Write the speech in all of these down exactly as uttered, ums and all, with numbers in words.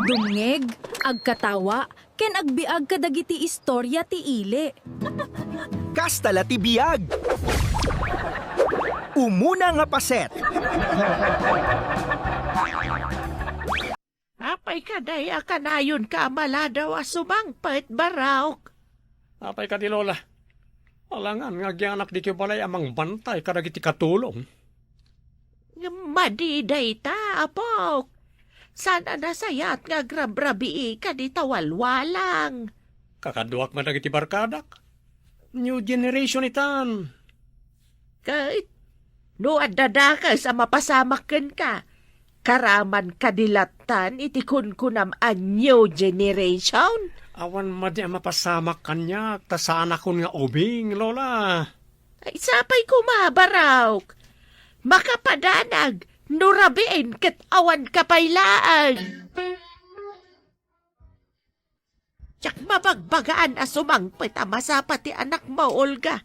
Dumngeg, agkatawa, ken agbiag kadagiti istorya ti ili. Kasta la ti biag. Umuna nga paset. Apay kadi a kanayonka a maladaw a sumangpet, Barok? Apay kadi, Lola? Alangan nga agyamanak ditoy balay a mangbantay kadagiti katulong. Ngem madi dayta, apok. Saan a nasayaat nga agrabrabii kadi ta walwalang. Kakaduak met dagiti barkadak. New generation itan. Ket no adda dakes a mapasamak kenka, karaman kadi lattan iti kunkunam a new generation? Awan madi a mapasamak kaniak ta saanakon nga ubing, Lola. Ay, sapay koma, Barok. Makapadanag no rabiin ket awan kapay laeng. Diak mabagbagaan a sumangpet a masapa ti anakmo, Olga.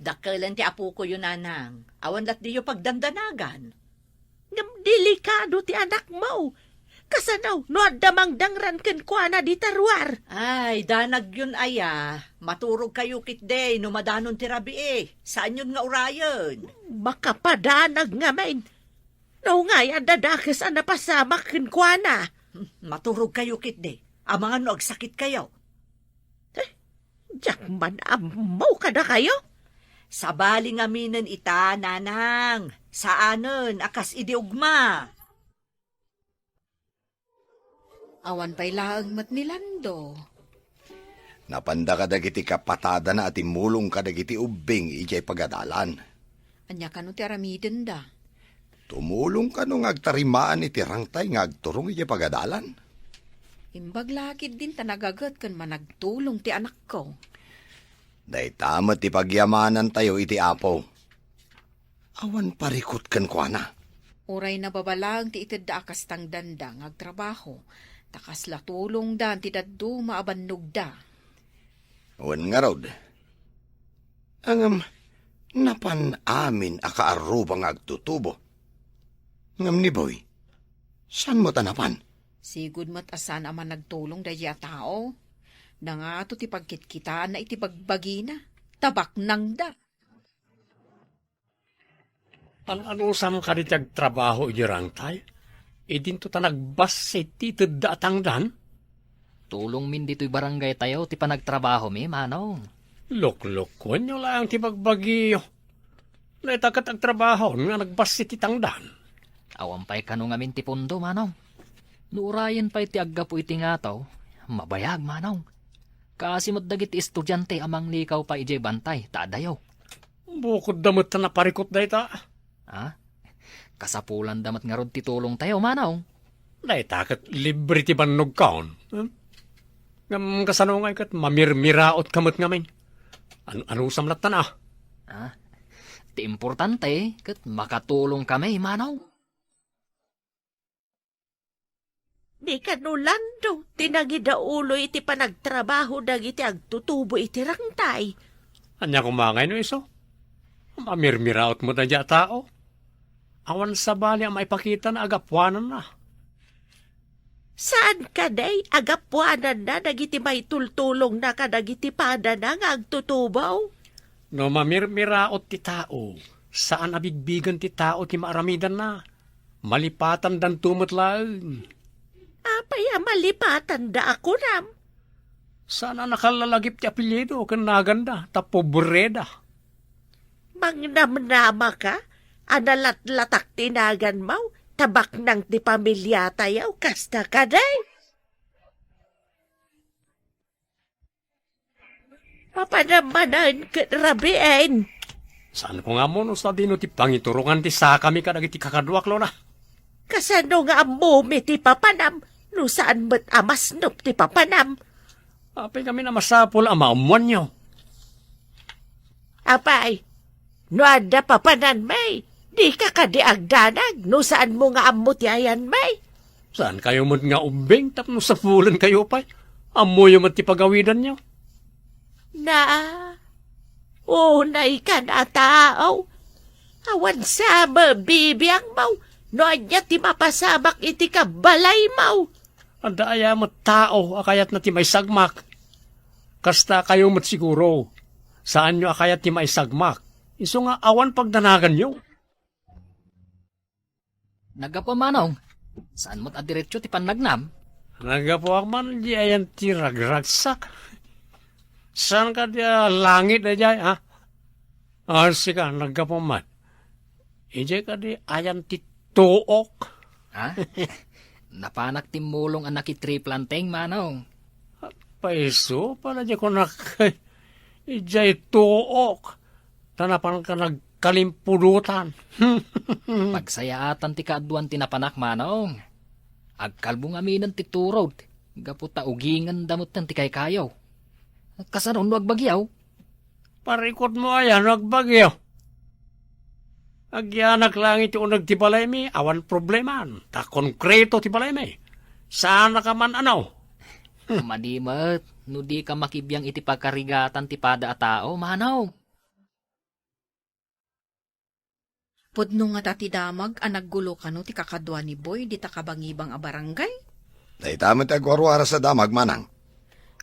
Dakkelen ti apokoyo, Nanang. Awan latdiyo pagdandanagan. Ngem delikado ti anakmo. Kasano no adda mangdangran kenkuana dita ruar? Ay, danagyon aya. Maturogkayo ketdi no madanon ti rabii. Saanyon nga urayen. Makapadanag ngamin. No ngay adda dakes a napasamak kenkuana. Hmm, maturogkayo ketdi. Amangan no agsakitkayo. Eh, diak man ammo kadakayo. Sabali ngaminen ita, Nanang. Saanen a kas idi ugma. Awan pay laeng met ni Lando. Napanda kadagiti kapatadana a timmulong kadagiti ubbing idiay pagadalan. Ania kano ti aramidenda? Tumulong kano nga agtarimaan iti rangtay nga agturong idiay pagadalan? Imbag la ketdin ta nagaget ken managtulong ti anakko. Dayta met ti pagyamanantayo iti Apo. Awan parikut kenkuana. Uray nababalaeng ti itedda a kas tangdanda nga agtrabaho, ta kasla tulongdan ti dadduma a bannogda. Wen ngarud, ngem napan amin a kaarruba nga agtutubo. Ngem ni Boy, saan met a napan? Sigud met a saan a managtulong daydiay a tao. Nangato ti pagkitkitaanna iti bagbagina. Tabaknangda. An-anusam kadi ti agtrabaho idiay rangtay? Idinto ta nagbassit ti itedda a tangdan? Tulongmin ditoy barangaytayo ti panagtrabahomi, Manong. Luklukuenyo laeng ti bagbagiyo. Dayta ket agtrabahon nga nagbassit ti tangdan. Awan pay kano ngamin ti pundo, Manong. No urayen pay ti aggapu iti ngataw, mabayag, Manong. Kaasi met dagiti estudiante a manglikaw pay idiay bantay ta adayo. Bukodda met ta naparikut dayta. Ha? Kasapulanda met ngarud ti tulongtayo, Manong. Dayta ket libre ti bannogkon. Hmm? Ngem kasano ngay ket mamirmiraotka met ngamin? An-, anusam latta a? Ah, ti importante ket makatulongkami, Manong. Di kano Lando ti nangidaulo iti panagtrabaho dagiti agtutubo iti rangtay? Ania koma ngay no isu? Mamirmiraot met daydiay a tao. Awan sabali a maipakitana a gapuananna. Saan kadi a gapuananna dagiti maitultulongna kadagiti padana nga agtutubo? No mamirmiraot ti tao, saan a bigbigen ti tao ti maaramidanna. Malipatandanto met laeng. Apay a malipatanda a kunam? Saan a nakallalagip ti apelyido ken naganda ta pobreda. Mangnamnamaka a nalatlatak ti naganmo, ta baknang ti pamiliatayo, kasta kadi? Papanam manen ket rabiin. Saanko nga ammo no sadino ti pangiturongan ti sakami kadagiti kakaduak, Lola. Kasano nga ammomi ti papanam no saan met a masnop ti papanam? Apay ngamin a masapul a maammoanyo? Apay, no adda papananmi, dika kadi agdanag no saanmo nga ammo ti ayanmi? Saankayo met nga ubbing tapno sapulenkayo pay? Ammoyo met ti pagawidanyo. Na, unaykan a tao. Awan sa bibiangmo no ania ti mapasamak iti kabbalaymo. Adda aya met tao a kayatna ti maisagmak? Kasta kayo met siguro. Saanyo a kayat ti maisagmak. Isu nga awan pagdanaganyo. Naggapu, Manong. Saan met a diretso ti pannagnam? Naggapuak man di ayan ti ragragsak. Saan ka di a langit, ajay, ha? Ah, sika, naggapu man. Ijay ka di ayan ti tuok. Ha? Napanak timmulong a nakitriplanteng, Manong. Paiso, pala di ko nak-, ijay tuok. Ta napan ka nagkalimpudutan. Pagsayaatan ti kaaduan ti napanak, Manong. Agkalbo ngaminen ti turod, gapu ta ugingenda metten ti kaykayo. Kasano no agbagyo? Parikot mo aya no agbagyo. Agyanak lang iti uneg ti balaymi, awan problemaan. Ta konkreto ti balaymi. Saan ka man ano? Madi met, no di ka makibiang iti pakarigatan ti pada a tao, Manong. Pudno ngata ti damag a naggulo kano ti kakadua ni Boy dita kabangibang a barangay? Dayta met ti agwarwaras a damag, Manang.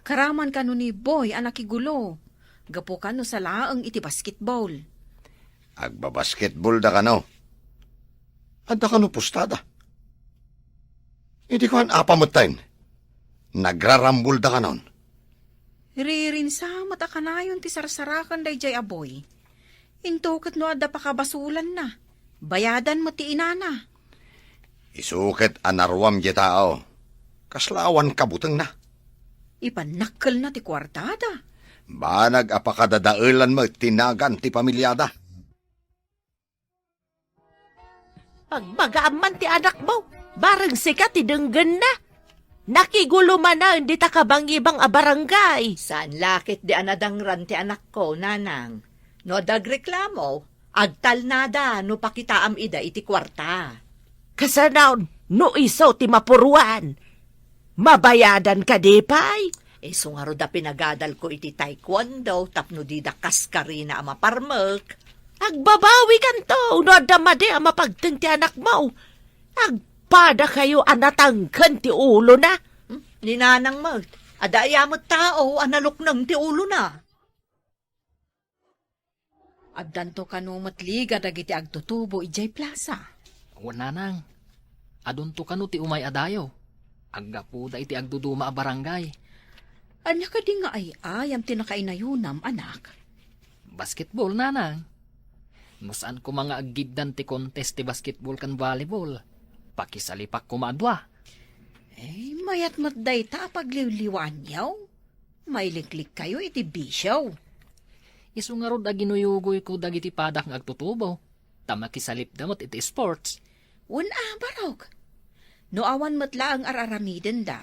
Karaman kano ni Boy a nakigulo, gapu kano sa laeng iti basketball. Agbabasketball da kano. Adda kano pustada. Idi kuan, apa metten? Nagrarambol da kanon. Ririnsa met a kanayon ti sarsarakan dayjay a Boy. Into ket no adda pakabasulanna, bayadan met ti inana. Isu ket a naruam diay tao. Kasla awan kabutengna. Ipannakkelna ti kuartada. Banag a pakadadaelan met ti nagan ti pamiliada. Agbagaam man ti anakmo, bareng sika ti denggenna. Nakigulo manen dita kabangibang a barangay. Saan la ketdi a nadangran ti anakko, nanang. No adda agreklamo, agtalnada no pakitaam ida iti kuarta. Kasano no isu ti mapuruan? Mabayadan kadi pay? Isu ngarud a pinagadalko iti taekwondo tapno dida kaskarina a maparmek. Agbabawikanto no adda madi a mapagteng ti anakmo. Agpadakayo a natangken ti ulona. Hmm? Ni nanang met, adda aya met tao a nalukneng ti ulona. Addanto kano met liga dagiti agtutubo idiay plasa. Wen, nanang, adunto kano ti umay a dayo. Aggapuda iti agduduma a barangay. Ania kadi nga ay-ayam ti nakainayonam, anak? Basketball, nanang. No saan koma nga aggiddan ti contest ti basketball ken volleyball, pakisalipak koma a dua. Eh, mayat met dayta a pagliwliwaanyo. Mailiklikkayo iti bisio. Isu ngarud a ginuyugoyko dagiti padak nga agtutubo, ta makisalipda met iti sports. Wen a, barok. No awan met laeng ar-aramidenda,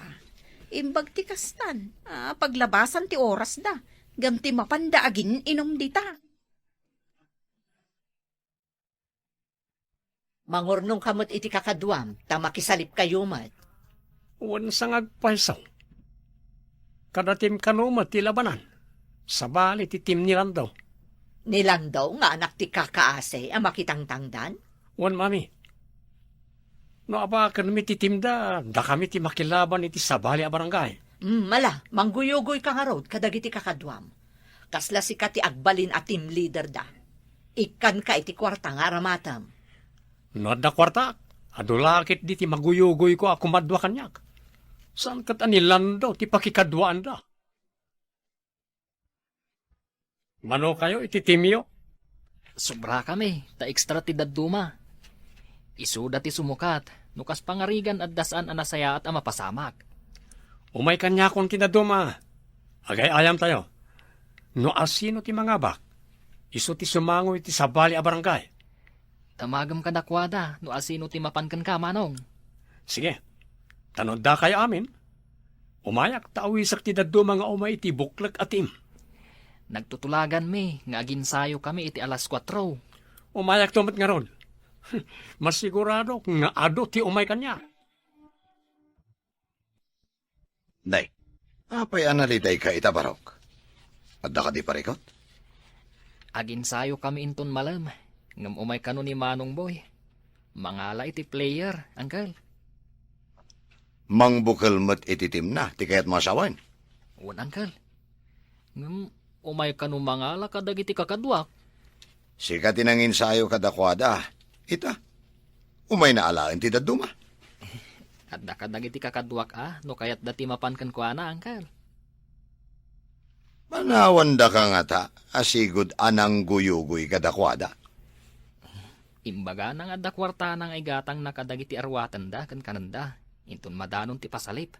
imbag ti kastan a paglabasan ti orasda, ngem ti mapanda agin-inom dita. Mangurnongka met iti kakaduam, ta makisalipkayo met. Wen, sangagpayso. Kada team kano met ti labanan. Sabali ti team ni Lando. Ni Lando nga anak ti kakaasi a makitangtangdan? Wen, mami. No abakenmi ti teamda, dakami ti makilaban iti sabali a barangay. Mm, mala, mangguyugoyka ngarud kadagiti kakaduam. Kasla sika ti agbalin a team leader da. Ikkanka iti kuarta nga aramatem. No adda kuartaak, adu la ketdi ti maguyugoyko a kumadua kaniak. Saan ket a ni Lando ti pakikaduaanda? Mano kayo iti teamyo? Sobrakami, ta extra ti dadduma. Isuda ti sumukat, no kas pangarigan adda saan a nasayaat a mapasamak. Umay kaniakon ti dadduma. Agay-ayamtayo. No asino ti mangabak, isu ti sumango iti sabali a barangay. Damagem kadakuada no asino ti mapan kenka, Manong. Sige. Ta no dakayo amin, umayak ta awisek ti dadduma nga umay iti buklek a team. Nagtutulaganmi nga aginsayokami iti alas kuatro. Umayakto met ngarud. Masiguradok nga adu ti umay kaniak. Nay, apay a nalidayka ita, barok? Adda kadi parikut? Aginsayokami inton malem, ngem umay kano ni Manong Boy. Mangala iti player, uncle. Mangbukel met iti timna ti kayatmo a sawen. Wen, Uncle. Ngem, umay kano mangala kadagiti kakaduak. Sika ti nanginsayo kadakuada. Ita, umayna alaen ti dadduma. Adda kadagiti kakaduak a, no kayatda ti mapan kenkuana, Uncle. Manawandaka ngata a sigud a nangguyugoy kadakuada. Imbagana nga adda kuartana nga igatangna kadagiti arwatenda ken kanenda, inton madanon ti pasalip.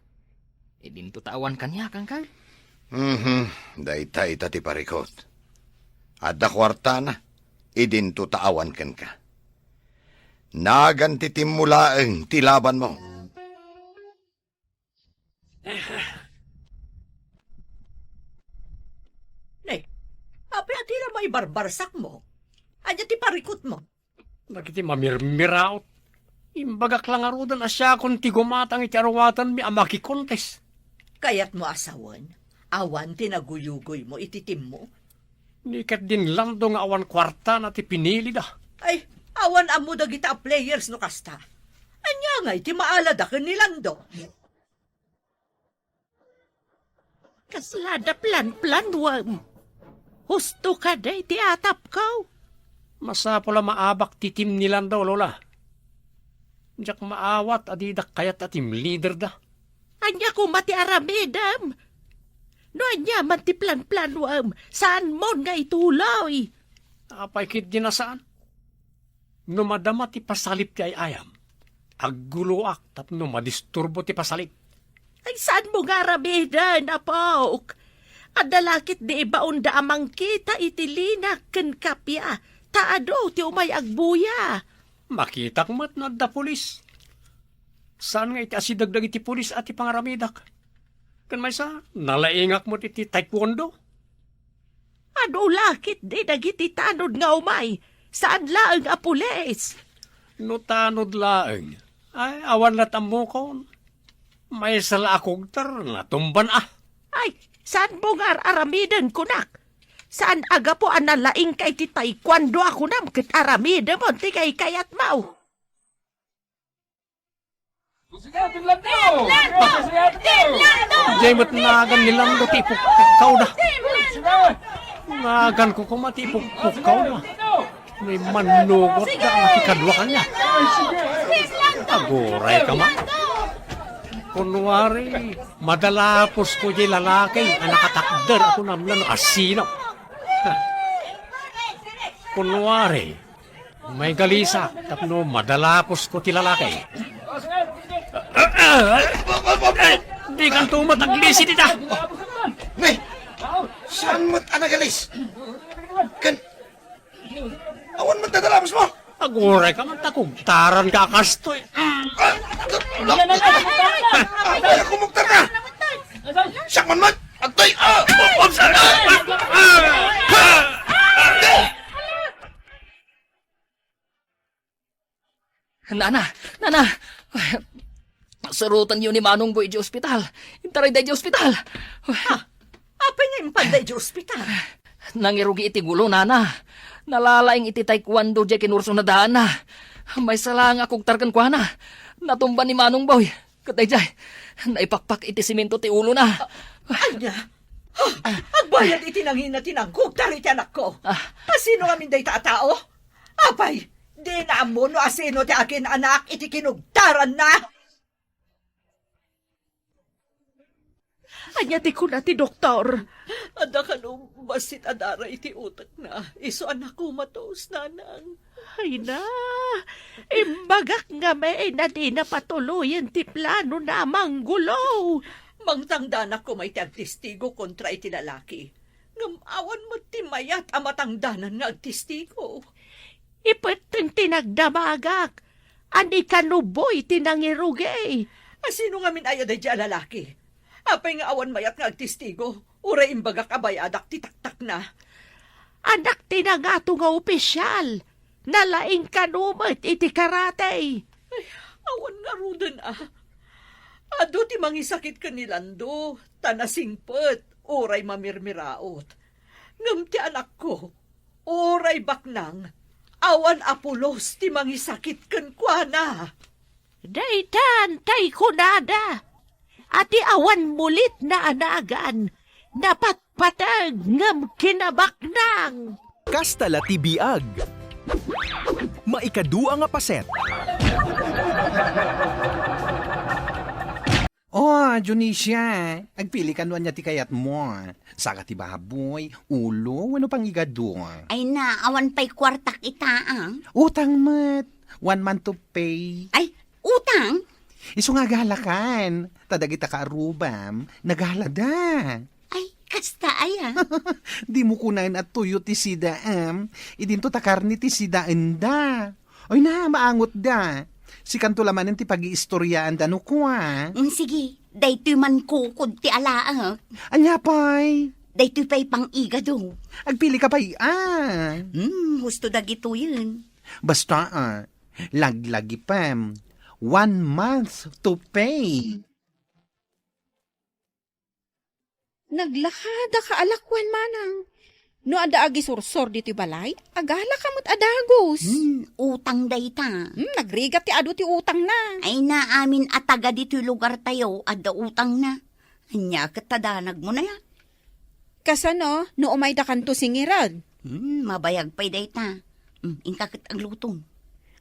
Idinto ta awan kaniak, Uncle. Mhm, dayta ita ti parikut. Adda kuartana, idinto ta awan kenka. Nagan ti timmo laeng ti labanmo. Ne, apay a dina maibarbarsakmo? Ania ti parikutmo? Dagiti mamirmiraot. Imbagak la ngaruden a siakon ti gumatang iti arwatenmi a makikontes. Kayatmo a sawen, awan ti naguyugoymo iti timmo? Ni ket din Lando nga awan kuartana ti pinilida. Ay, awan ammo dagita a players no kasta. Ania ngay ti maalada ken ni Lando? Kasla da planplanuem. Husto kadi ti atapko. Masapul a maabak ti team ni Lando, Lola. Diak maawat a didak kayat a team leader da. Ania koma ti aramidem? No ania man ti planplanuem, saanmon nga ituloy. Apay ketdi a saan? No madama ti pasalip ti ay-ayam, agguloak tapno madisturbo ti pasalip. Ay, saanmo nga aramiden, apok? Adda la ketdi ibaonda a mangkita iti linak ken kappia, ta adu ti umay agbuya. Makitak met no adda pulis. Saan nga iti asideg dagiti pulis a ti pangaramidak. Ken maysa, nalaingak met iti taekwondo. Adu la ketdi dagiti tanod nga umay, saan laeng a pulis. No tanod laeng, ay, awan la tammokon. Maysa la a kugter, natumban a. Ay, saanmo nga ar-aramiden, kunak? Saan a gapu a nalaingka iti taekwondo a kunam ket aramidemon ti kaykayatmo? Diay met nagan ni Lando ti ipukpukkawda. Naganko koma ti ipukpukkawda. May mannugot da nga ti kadua kaniak. Aguray ka man. Kunwari, madalaposko diay lalaki a nakatakder a kunam no asino. Kunwari, may galisa tapno madalaposko ti lalaki. Dikanto met aglisi dita. Ne, saan met a nagalis? Ken, awan met nadalaposmo? Aguray ka man ta kugtaranka a kastoy. Ay, kumugtar na! Siak man met! Agtoy! Ah! Nana! Nana! Surotenyo ni Manong Boy idiay ospital. Intaray daydiay ospital. Ha? Apay nga impanda idiay ospital? Nangirugi iti gulo, Nana. Nalalaing iti taekwondo diay kinursona daanna. Maysa la nga kugtar kenkuana. Natumba ni Manong Boy. Ket daydiay, naipakpak iti semento ti ulona. Ania? Ha? Agbayad iti nangina ti nangkugtar iti anakko. Ah. Asino ngamin dayta a tao? Apay, dina ammo no asino ti akin-anak iti kinugtaranna? Ania ti kuna ti doktor? Adda kano bassit a dara iti utekna. Isu a nakomatos, nanang. Ay na, imbagak ngamin a dina patuloyen ti planona a manggulo. Mangtangdanak koma iti agtestigo kontra iti lalaki. Ngem awan met ti mayat a matangdanan nga agtestigo. Ipetteng ti nagdamagak. Ania kano, Boy, ti nangirugi? Asino ngamin aya daydiay a lalaki? Apay nga awan mayat nga agtestigo, uray imbagak a bayadak ti taktakna? Anak ti nangato nga opisial. Nalaing kano met iti karate. Ay, awan ngaruden a. Adu ti mangisakit ken ni Lando, ta nasingpet, uray mamirmiraot. Ngem ti anakko, uray baknang, awan a pulos ti mangisakit kenkuana. Daytan tay kunada, a ti awan mulit naanagan, napatpateg ngem kinabaknang. Kasta la ti biag. Maikadua nga paset. Oh, Dionisia, agpili kano ania ti kayatmo. Saka ti baboy, ulo, wenno pangigado. Ay na, awan pay kuartak ita, ah. Utang met. One month to pay. Ay, utang? Isu nga agalakan. Ta dagita kaarrubam, nagalada. Ay, kasta aya. Dimo kunaen a tuyo ti sidaem. Idinto ta karne ti sidaenda. Ay na, maangotda. Sikanto la manen ti pagiistoriaanda no kua. Mm, sige, daytoy mankukod ti alaek. Ania pay? Daytoy pay pang-igado. Agpili ka pay, ah. Hmm, husto dagitoyen. Basta, ah, laglagipem. One month to pay. Naglakadaka a lakuan, manang. No adda agisursor ditoy balay, agalaka met a dagus. Hmm, utang dayta. Hmm, nagrigat ti adu ti utangna. Ay, naamin a taga ditoy lugartayo, adda utangna. Ania ket ta danagmo na ya? Kasano, no umaydakanto singiran? Hmm, mabayag pay dayta. Hmm, inka ket aglutom.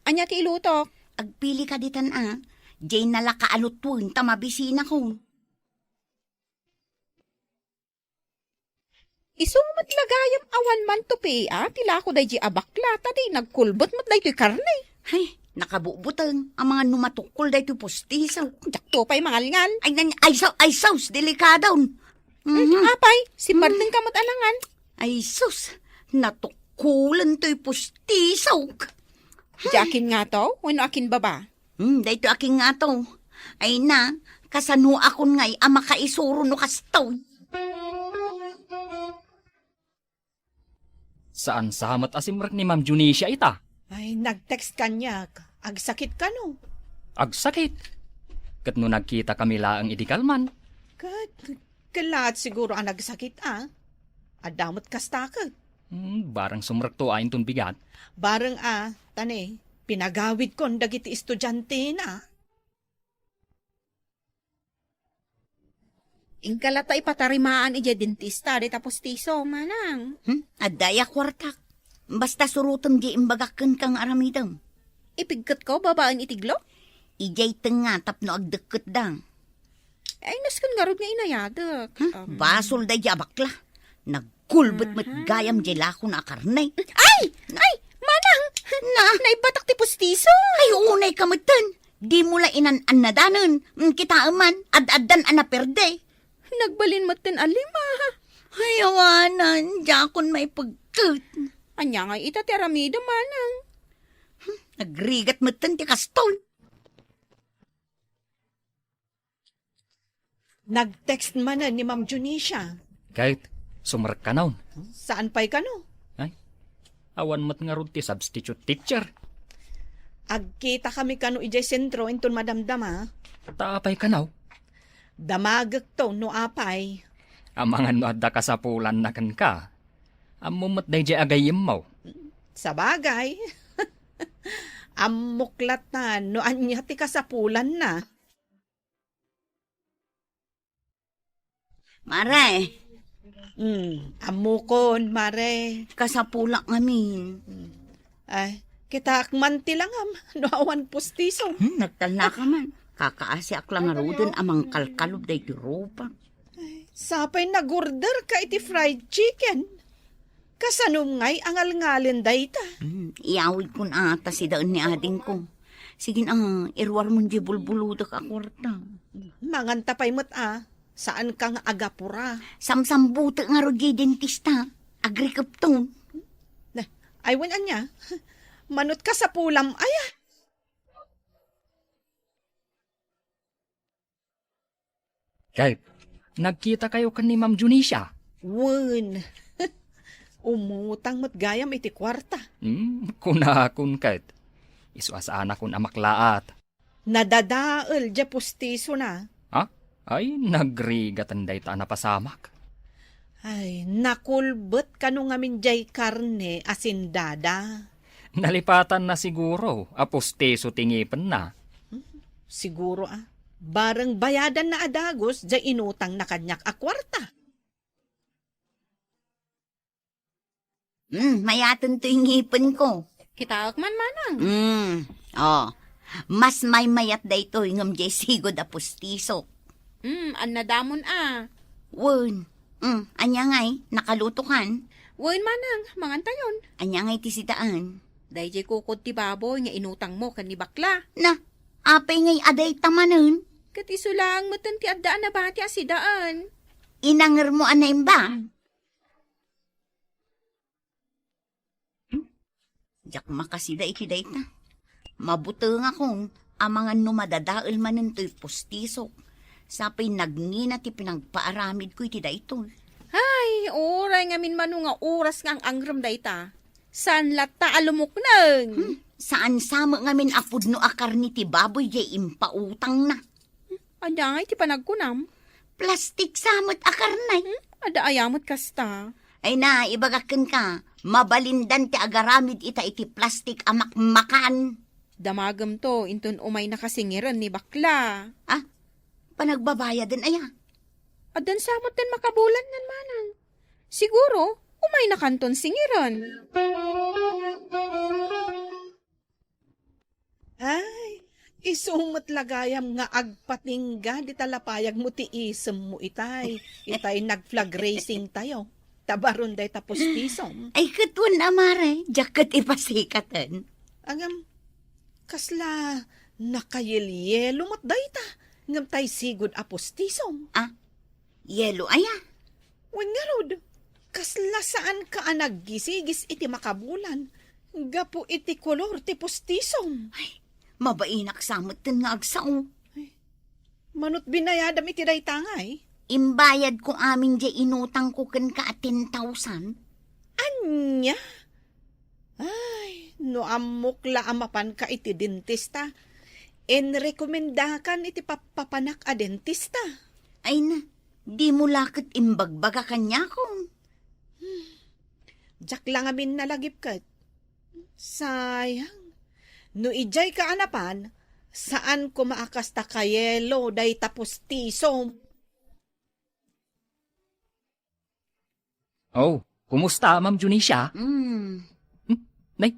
Ania ti ilutok? Agpili ka ditan, a. Diay nalaka a lutuen ta mabisinakon. Isu met la gayam a one month to pay, a, ti lako daydi a bakla, ta di nagkulbet met daytoy karne. Hay, nakabubuteng, amangan no matukkol daytoy pustiso. Diakto pay mangalngal. Ay, nan-, ay, sa-, ay, sus, delikadon. Mhm. Apay, simmarteng ka met alangan. Ay, sus, natukkolen toy pustisok. Di akin nga to, wenno akin baba? Hmm, daytoy akin nga to. Ay na, kasano akon ngay a makaisuro no kastoy? Saan sa met a simrek ni Ma'am Junisia ita? Ay, nag-text kaniak. Agsakit kano? Agsakit? Ket no nagkita kami laeng idi kalman. Ket, kellaat siguro a nagsakit a. Adda met kasta ket. Hmm, bareng sumrekto a inton bigat. Bareng a, ta ne, pinagawidkon dagiti estudiantena. Inka latta ipatarimaan idiay dentista, dayta pustiso, manang. Hmm? Adda aya kuartak. Basta surotem diay imbagak kenka nga aramidem. Ipigketko babaen iti glo? Idiay tengnga tapno agdekketda. Ay, nasken ngarud nga inayadek. Hmm? Am. Basol daydi a bakla. Nag- Kulbet met gayam diay lakona a karne. Ay! Ay! Manang! Na? Naibatak ti pustiso! Ay, unay ka metten. Dimo la inan-annadanen. Mm, kitaem man, ad-addan a naperde. Nagbalin metten a lima. Ay, awanan, diakon maipegket. Ania ngay ita ti aramidem, manang? Hmm, nagrigat metten ti kastoy. Nag-text manen ni Ma'am Junisia. Ket, sumrek kano? Saan pay kano? Ay, awan met ngarud ti substitute teacher. Agkita kami kano idiay sentro inton madamdama. Ta apay kano? Damagekto no apay. Amangan no adda kasapulanna kenka. Ammom met daydiay agayyemmo. Sabagay. Ammok latta no ania ti kasapulanna. Mare. Hmm, ammokon, Mare. Kasapulak ngamin. Hmm. Ay, kitaak man ti langam, no awan pustiso. Hmm, nagtalna ka man. Kakaasiak la ngaruden a mangkalkalob daytoy rupak. Ay, sapay nag-order ka iti fried chicken. Kasanom ngay a ngalngalen dayta? Hmm, iyawidkon a ta sidaen ni adingko. Sige na, iruarmon diay bulbulodek a kuarta. Manganta pay met a, saan ka nga agapura. Samsambutek ngarud diay dentista. Agrikepton. Na, ay wen ania? Manut kasapulam aya? Ket, nagkitakayo ken ni Ma'am Junisia? Wen. Umutang met gayam iti kuarta. Hmm, kunakon ket. Isu a saanakon a maklaat. Nadadael diay pustisona. Ha? Ay, nagrigaten dayta a napasamak. Ay, nakulbet kano ngamin diay karne a sindada. Nalipatanna siguro a pustiso ti ngipenna. Hmm? Siguro, ah, bareng bayadanna a dagus diay inutangna kaniak a kuarta. Hmm, mayaten toy ngipenko. Kitaek man, manang. Hmm, oh. Mas maymayat daytoy ngem diay sigud a pustisok. Hmm, annadamon a. Wen. Hmm, ania ngay, nakalutokan? Wen, manang, mangantayon. Ania ngay ti sidaan? Daydiay kukod ti baboy nga inutangmo ken ni bakla. Na, apay ngay a dayta manen? Ket isu laeng metten ti adda a nabati a sidaan. Inangermo a naimbag? Diak makasida iti dayta. Mabutengakon amangan no madadael manen toy pustisok. Sapay nagngina ti pinagpaaramidko iti daytoy. Ay, uray ngamin mano nga oras nga ang-angrem dayta. Saan latta a lumukneng? Hmm, saan sa met ngamin a pudno a karne ti baboy diay impautangna. Ania ngay ti panagkunam? Plastik sa met a karne. Hmm? Adda aya met kasta? Ay na, ibagak kenka, mabalindan ti agaramid ita iti plastik a makmakan. Damagem to, inton umayna ka singiren ni bakla. Ah, panagbabayaden aya? Addan sa met den makabulan ngan manang. Siguro, umayna kanton singiren. Ay, isu met la gayam nga agpatingga dita lapayagmo ti isemmo itay, itay nag-flag racing tayo. Ta baron dayta pustisom. Ay, ket wen a, mare, diak ket ipasikaten. Agam, kasla nakayelyelo met dayta, ngem tay sigud a pustisom. Ah, yelo aya? Wen ngarud, kasla saanka a naggisigis iti makabulan gapu iti kolor ti pustisom? Ay, mabainak sa metten nga agsao. Ay, manut binayadam iti dayta ngay? Imbayadko amin diay inutangko kenka a ten thousand. Ania? Ay, no ammok la a mapanka iti dentista, inrekomendakan iti pappapanak a dentista. Ay na, dimo la ket imbagbaga kaniakon. Hmm. Diak la ngamin nalagip ket. Sayang. No idiayka a napan, saan koma a kasta kayelo dayta pustisom. Oh, kumusta, Ma'am Junisia? Mm. Hmm? Nay?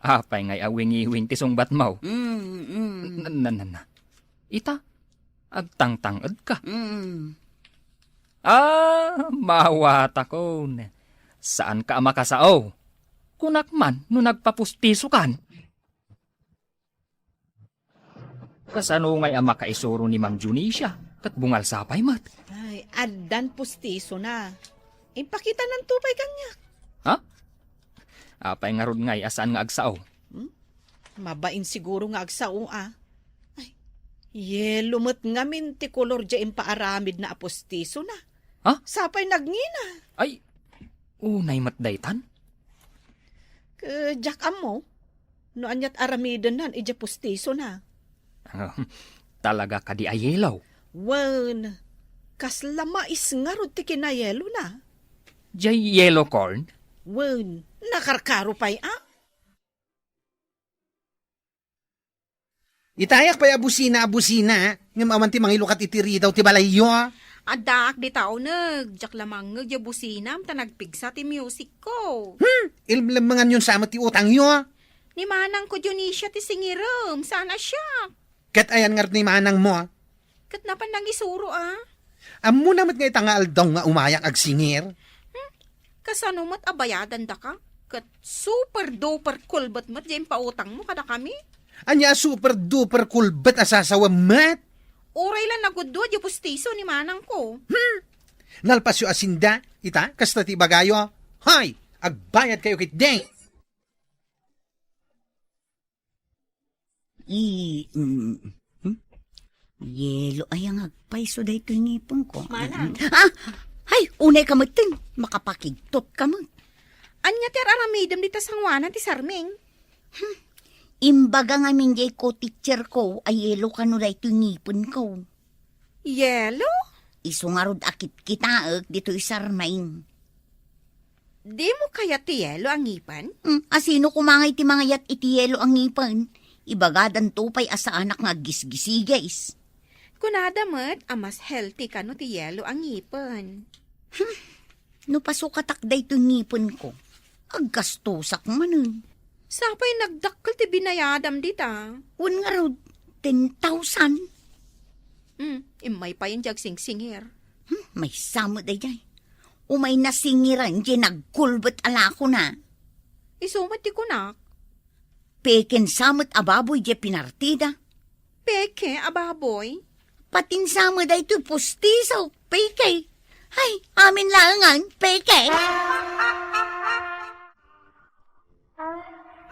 Apay ngay a wingiwing ti sungbatmo? Mm, mm. Na, na, na, na. Ita, agtangtanged ka. Mm. Ah, mawatakon. Saan ka a makasao? Kunak man no nagpapustiso kan. Kasano ngay a makaisuro ni Ma'am Junisia? Ket bungal sa pay met. Ay, addan pustisona. Impakitananto pay kaniak. Ha? Apay ngarud ngay a saan nga agsao? Hmm? Mabain siguro nga agsao, a. Ay, yelo met ngamin ti kolor diay impaaramidna a pustisona. Ha? Sapay nagngina. Ay, unay met daytan? Ket diak ammo no aniat aramidennan idiay pustisona. Ah, talaga kadi a yelo? Wen, kasla mais ngarud ti kinayelona. Diay yellow corn? Wen, nakarkaro pay a. Itayak pay a busina a busina, ngem awan ti mangilukat iti ridaw ti balayyo. Addaak dita uneg, diak la mangngeg diay businam ta nagpigsa ti musicko. Hmm, illemlenganyon sa met ti utangyo. Ni manangko Dionisia ti singirem, saan a siak. Ket ayan ngarud ni manangmo? Ket napan nangisuro a. Ammona met nga ita nga aldaw nga umayak agsingir. Hmm? Kasano met a bayadandaka? Ket super duper kulbet met diay impautangmo kadakami? Ania a super duper kulbet a sasawem met? Uray la nagudua diay pustiso ni manangko. Hmm? Nalpasyo a sinda, ita, kasta ti ibagayo. Hay! Agbayadkayo ketdi. I, mm, hmm? Yelo aya nga agpayso daytoy ngipengko. Manang. Ah! Ay, unay ka metten. Makapakigtot ka met. Ania ti ar-aramidem dita sangoanan ti sarming? Hmm. Imbaga ngamin diay co-teacherko a yelo kano daytoy ngipenko. Yelo? Isu ngarud a kitkitaek ditoy sarming. Dimo kayat ti yelo a ngipen? Hmm, a sino koma ngay ti mangayat iti yelo a ngipen? Ibagadanto pay a saanak nga aggisgisigis. Kunada met a mas healthy kano ti yelo a ngipen. Hmm, no pasukatak daytoy ngipenko, aggastosak manen. Sapay nagdakkel ti binayadam dita. Wen ngarud, ten thousand. Hmm, immay payen diay agsingsingir. Hmm, maysa met daydiay. Umay nasingiran diay nagkulbet a lakona. Isu met ti kunak. Peken sa met a baboy diay pinartida. Peke a baboy? Patin sa met daytoy pustiso, peke. Hay, amin laengan, peke.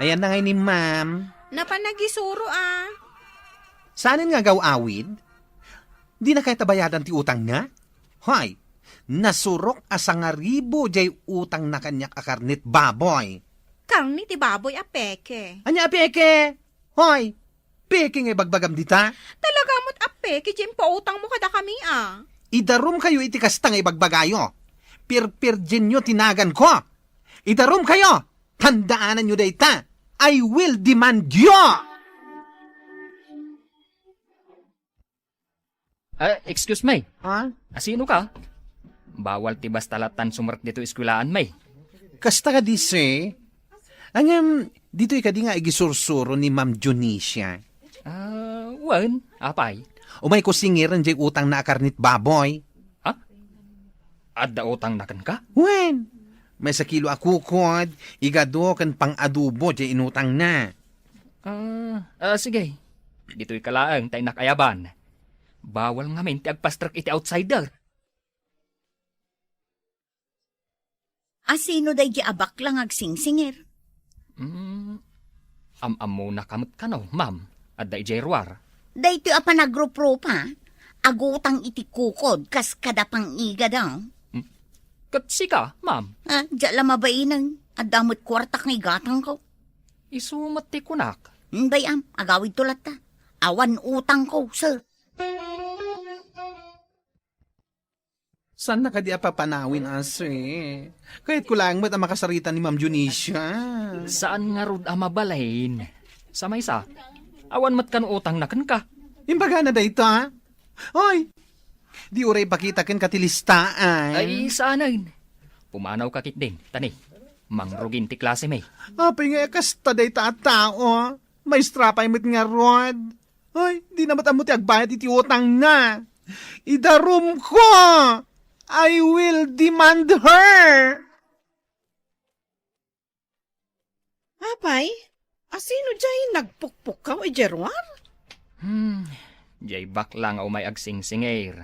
Ayan na ngay ni ma'am. Napan nagisuro, a. Saanen nga agaw-awid? Dina kayat a bayadan ti utangna? Hoy, nasurok a sangaribu diay utangna kaniak a karnet baboy. Karne ti baboy a peke. Ania a peke? Hoy, peke nga ibagbagam dita? Talaga met a peke diay impautangmo kadakami, a. Idarumkayo iti kasta nga ibagbagayo. Pirpirdienyo ti naganko. Idarumkayo! Tandaananyo dayta! I will demand you! Ah, excuse me. Ha? Asino ka? Bawal ti basta latan sumrek dito eskwelaanmi. Kasta kadi, sir? Ngem, ditoy kadi nga igisursuro ni Ma'am Dionisia? Ah, wen, apay? Umayko singiren diay utangna a karnet baboy. Ha? Adda utangna kenka? Wen, maysa kilo a kukod, igado ken pang-adobo diay inutangna. Ah, ah, sige. Ditoyka laeng ta innak ayaban. Bawal ngamin ti agpastrek iti outsider. Asino daydiay a bakla nga agsingsingir? Mm, am-ammonaka met kano, ma'am. Adda idiay ruar. Daytoy a panagruprupa, agutang iti kukod kas kada pang-igada. Mm. Ket sika, ma'am? Ah, diak la mabaineng. Adda met kuartak nga igatangko. Isu met ti kunak. Mm, bay-am, agawidto latta. Awan utangko, sir. Saanna kadi a papanawin, a, sir? Kayatko laeng met a makasarita ni Ma'am Dionisia. Saan ngarud a mabalin? Sa maysa, awan met kano utangna kenka. Imbagana dayta? Oy, di uray ipakita kenka ti listaan. Ay, saanen. Pumanawka ketdin, ta ni, mangrugin ti klasemi. Apay nga kasta dayta a tao? Maestra pay met ngarud. Ay, dina met ammo ti agbayad iti utangna. Idarumko! I will demand her! Apay, asino diay nagpukpukkaw idiay ruar? Hmm, diay bakla nga umay agsingsingir.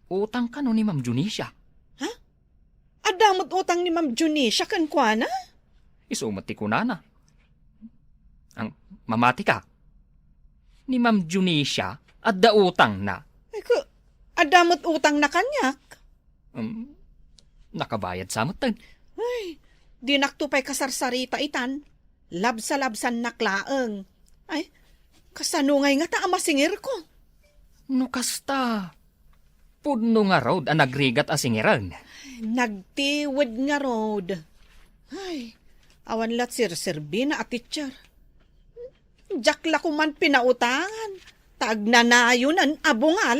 Utang kano ni Ma'am Dionisia? Ha? Adda met utang ni Ma'am Dionisia kenkuana? Isu met ti kunana. Ang mamati ka? Ni Ma'am Dionisia, adda utangna. Ay, ku-, adda met utangna kaniak. Um, nakabayad sa met ten. Ay, dinakto pay kasarsarita itan. Labsa-labsannak laeng. Ay, kasano ngay ngata a masingirko? No kasta, pudno ngarud a nagrigat a singiren. Nagtiwed ngarud. Ay, awan la ti serserbina a teacher. Diak la koman pinautangan, ta agnanayonen a bungal.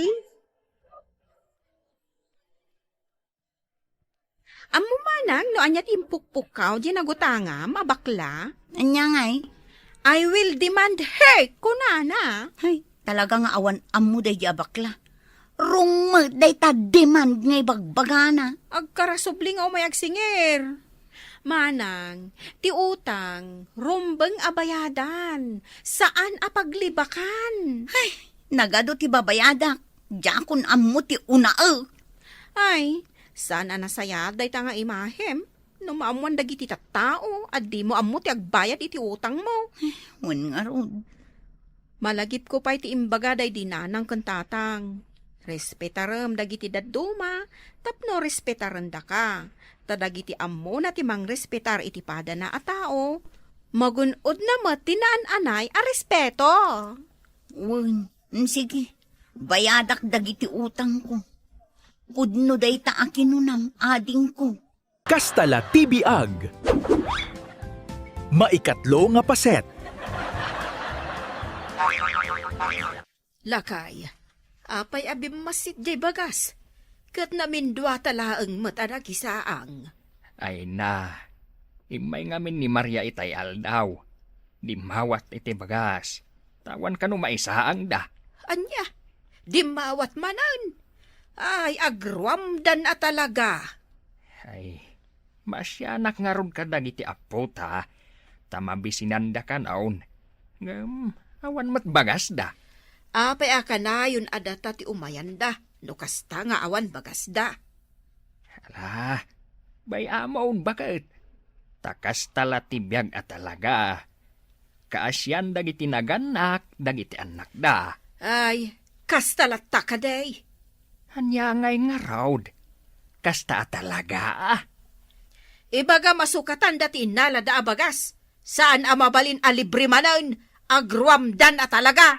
Ammo manang no ania ti impukpukkaw diay nagutangam a bakla? Ania ngay? I will demand her, kunana. Hay, talaga nga awan ammo daydiay a bakla. Wrong met dayta demand nga ibagbagana. Agkarasubli nga umay agsingir. Manang, ti utang, rumbeng a bayadan, saan a paglibakan. Hay, nagadu ti babayadak. Diakon ammo ti unaek. Ay, saan a nasayaat dayta nga imahem? No maammoan dagiti tattao a dimo ammo ti agbayad iti utangmo. Wen ngarud. Malagipko pay ti imbaga daydi nanang ken tatang. Respetarem dagiti dadduma tapno respetarendaka. Ta dagiti ammona ti mangrespetar iti padana a tao, magun-odna met ti naan-anay a respeto. Wen, sige. Bayadak dagiti utangko. Pudno dayta a kinunam, adingko. Kasta la ti biag. Maikatlo nga paset. Lakay, apay a bimmassit jay bagas? Ket naminduata laeng met a nakisaang. Ay na, immay ngamin ni Maria itay aldaw. Dimmawat iti bagas. Tawan kano maisaangda. Ania? Dimmawat manen? Ay, agruamdan a talaga. Ay, maasianak ngarud kadagiti apputa, ta mabisinanda kanon. Ngem, awan met bagasda. Apay a kanayon a data ti umayanda, no kasta nga awan bagasda? Ala, bay-amon baket. Ta kasta la ti biag a talaga. Kaasian dagiti nagannak dagiti annakda. Ay, kasta latta kadi. Ania ngay ngarud? Kasta a talaga? Ibagam a sukatanda ti innalada a bagas. Saan a mabalin a libre manen, agruamdan a talaga.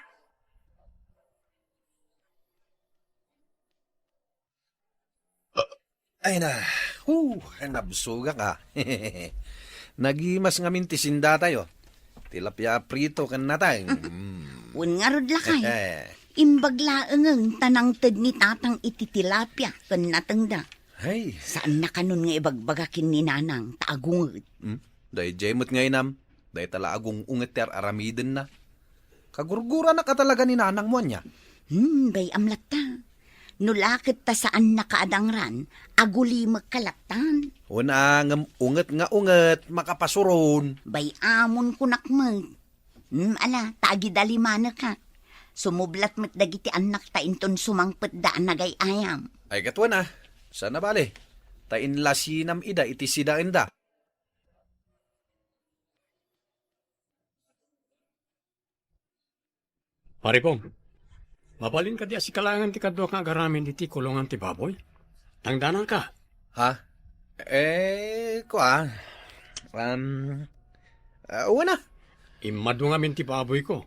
Ay na, hu, nabsogak a. Nagimas ngamin ti sindatayo. Tilapia prito ken nateng. Mm. Wen ngarud lakay. Imbag laengen ta nangted ni Tatang iti tilapia ken natengda. Ay. Saanna kanon nga ibagbaga ken ni Nanang ta agunget. Hmm? Daydiay met nga inam. Dayta la agung-unget ti ar-aramidenna. Kagurguranak a talaga ni nanangmo ania? Hmm, bay-am latta. No la ket ta saanna kaadangran, agulimekka lattan. Una, ngem unget nga unget, makapasuron. Bay-amon kunak met. Hmm, ala, ta agidalimanekka. Sumublat met dagiti annakta inton sumangpetda a nagay-ayam. Ay, ket wen a, saan a bale. Ta inlasinam ida iti sidaenda. Pare Pong, mabalin kadi a sika laengen ti kaduak nga agaramin iti kulongan ti baboy? Tangdananka. Ha? Eh, kua, um, ah, wen a. Immadu ngamin ti baboyko.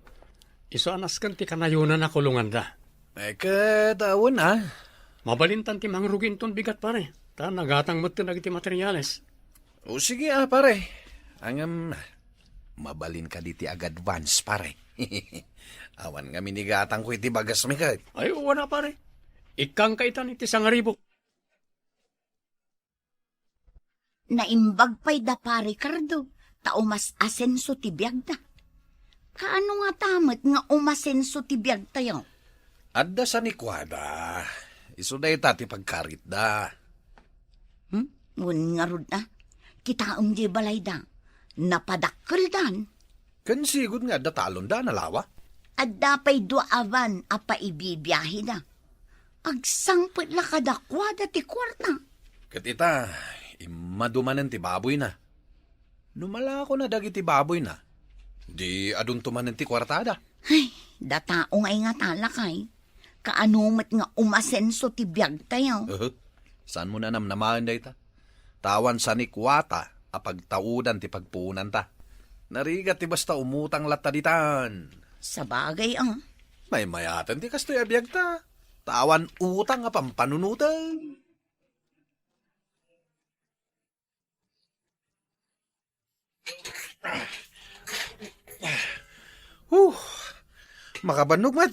Isu a nasken ti kanayonan a kulonganda. Eh, ket, ah, wen a. Mabalintan ti mangrugi inton bigat, pare. Ta nagatang metten dagiti materiales. O, sige, ah, pare. Ngem, mabalin kadi ti ag-advance, pare. Awan ngamin igatangko iti bagasmi ket. Ay, wen a, pare. Ikkangka itan iti sangaribu. Naimbag pay da Pare Cardo, ta umas-asenso ti biagda. Kaano ngata met nga umasenso ti biagtayo? Adda sanikuada. Isu dayta ti pagkaritda. Hmm? Wen ngarud a. Kitaem diay balayda. Napadakkeldan. Ken sigud nga adda talonda a nalawa. Adda pay dua a van a paibibiaheda. Agsangpet la kadakuada ti kuarta. Ket ita, immadu manen ti baboyna. No malakona dagiti baboyna, di adunto manen ti kuartada. Ay, datao nga ingatala kay. Kaano met nga umasenso ti biagtayo? Uhu. Saanmo a namnamaen dayta? Ta awan sanikuata a pagtaudan ti pagpuonanta. Narigat ti basta umutang latta ditan. Sabagay, ah. Maymayaten ti kastoy a biagta. Ta awan utang a pampanunoten. Huh! Makabannog met.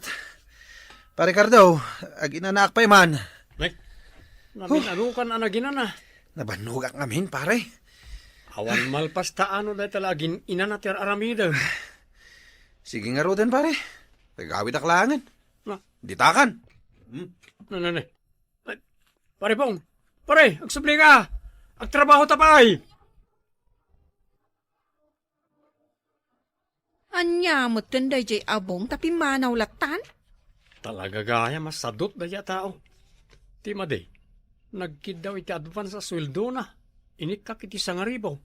Pare Cardo, ag-inanaak pay man. Ay, namin-anukan a naginana. Nabannogak ngamin, pare. Awan malpas ta ano dayta la agin-inana ti ar-aramidem. Sige ngaruden, pare. Nagawidak laengen. Na. Ditakan. Hmm. Na, na, na. Ay, Pare Pong, pare, agsubli ka. Agtrabaho ta pay. Ania metten daydiay a bong ta pimmanaw lattan? Talaga gayam a sadut daydiay a tao. Ti madi, nagkiddaw iti advance a sueldona. Inikkak iti sangaribu.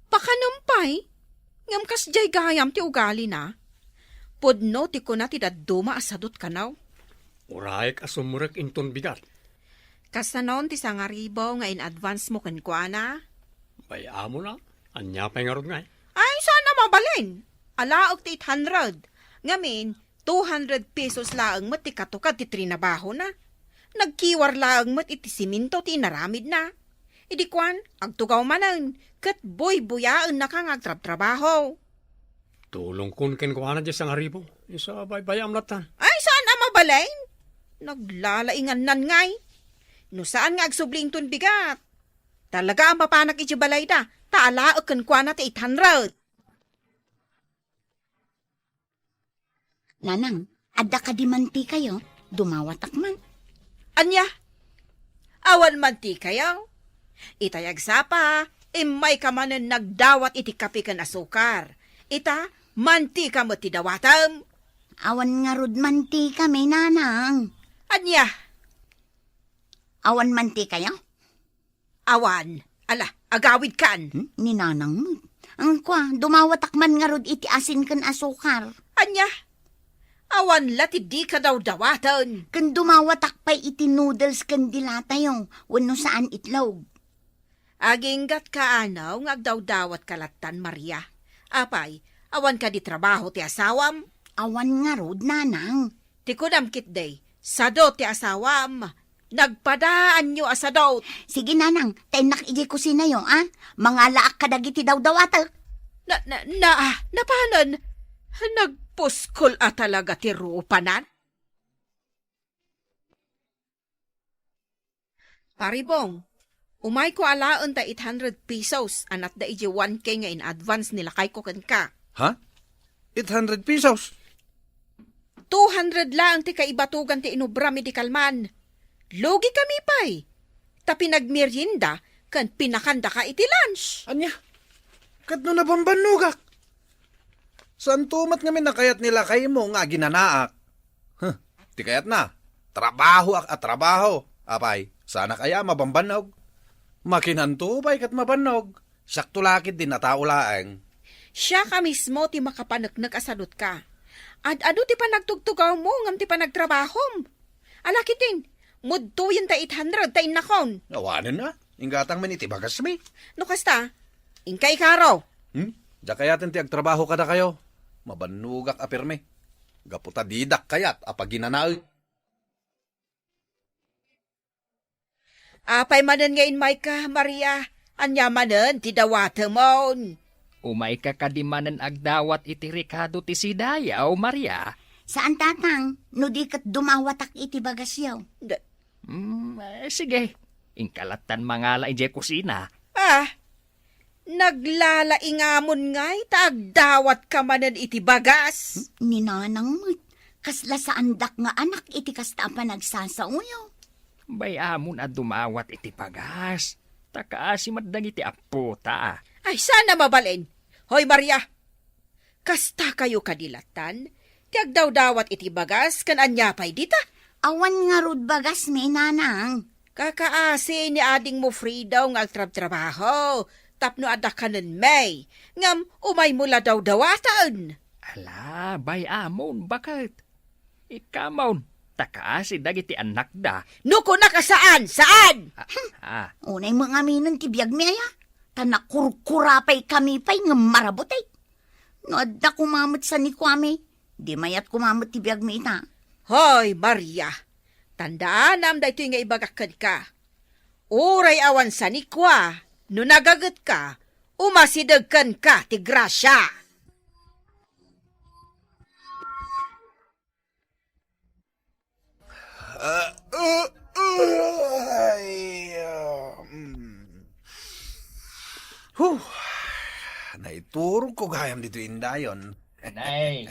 Pakanem pay? Ngem kasdiay gayam ti ugalina. Pudno ti kuna ti dadduma a sadut kano. Urayek a sumrek inton bigat. Kasanon ti sangaribu nga in-advance mo kenkuana? Bay-amon a. Ania pay ngarud ngay? Ay, saan a mabalin. Alaek ti eight hundred. Ngamin, two hundred pesos laeng met ti katukad ti trinabahona. Nagkiwar laeng met iti simento ti inaramidna. Idi kuan, agtugaw manen, ket buybuyaennaka nga agtrabtrabaho. Tulongkon kenkuana diay sangaribu. Isu a baybayam lattan. Ay, saan a mabalin? Naglalaingannan ngay. No saan nga agsubli inton bigat. Talaga a mapanak iti balayda, ta alaek kenkuana ti eight hundred. Nanang, adda kadi mantikayo? Dumawatak man. Ania? Awan mantikayo? Itay agsapa, immayka manen nagdawat iti kape ken asukar. Ita, mantika met ti dawatem. Awan ngarud mantikami, Nanang. Ania? Awan mantikayo? Awan. Ala, agawidkan. Hmm? Ni Nanang met. Ang kwa, dumawatak man ngarud iti asin ken asukar. Ania? Awan la ti dika dawdawaten. Ken dumawatak pay iti noodles ken dilatayo, wenno saan itlog. Aginggatka, ano, nga agdawdawatka lattan, Maria. Apay, awan kadi trabaho ti asawam? Awan ngarud, Nanang. Ti kunam ketdi, sadot ti asawam. Nagpadaanyo a sadot. Sige, Nanang, ta innak idiay kusinayo, a? Mangalaak kadagiti dawdawatek. Na, na, na, napanen? Nagpuskol a talaga ti rupanan? Pari Bong, umayko alaen ta eight hundred pesos a natda idiay one K nga in-advance ni lakayko kenka. Ha? Eight hundred pesos? Two hundred laeng ti kaibatugan ti inubram idi kalman. Lugikami pay. Ta pinagmerienda ken pinakandaka iti lunch. Ania? Ket no nabambannogak? Saanto met ngamin a kayat ni lakaymo nga aginanaak? Huh, ti kayatna, trabahoak a trabaho. Apay, saanak aya a mabambannog? Makinanto pay ket mabannog. Siakto la ketdi a tao laeng. Siak a mismo ti makapaneknek a sadotka. Ad-adu ti panagtugtugawmo ngem ti panagtrabahom. Ala ketdin, mudtoyen ta eight hundred ta innakon. Awanen a, inggatang man iti bagasmi. No kasta, inka ikaro. Hmm? Diak kayaten ti agtrabaho kadakayo. Mabannogak a pirmi. Gapu ta didak kayat a paginanaen. Apay manen nga immayka, Maria? Ania manen ti dawatemon? Umayka kadi manen agdawat iti rekado ti sidayaw, Maria? Saan, Tatang, no di ket dumawatak iti bagasyo. Da- Mm, eh, sige. Inka lattan mangala idiay kusina. Ah, naglalaingamon ngay ta agdawatka manen iti bagas. Ni Nanang met, kasla saandak nga anak iti kasta a panagsasaoyo. Bay-amon a dumawat iti bagas, ta kaasi met dagiti appota. Ay, saan a mabalin. Hoy, Maria, kasta kayo kadi lattan? Ti agdawdawat iti bagas, ken ania pay dita? Awan ngarud bagasmi, Nanang. Kakaasi ni adingmo Frida nga agtrabtrabaho, tapno adda kanenmi, ngem umaymo la dawdawaten. Ala, bay-amon, baket. Ikkamon, ta kaasi dagiti annakda. No kunak a saan, saan! Ah, ah. Unaymo ngaminen ti biagmi aya, ta nakurkura pay kami pay ngem marabut, eh. No adda koma met sanikuami, di mayat koma met ti biagmi ita. Hoy, Maria, tandaanam daytoy nga ibagak kenka. Uray awan sanikua, no nagagetka, umasideg kenka ti grasia. Ah, uh, uh, ay, ah, mm. Huh. Naiturogko gayam ditoy indayon. Nay,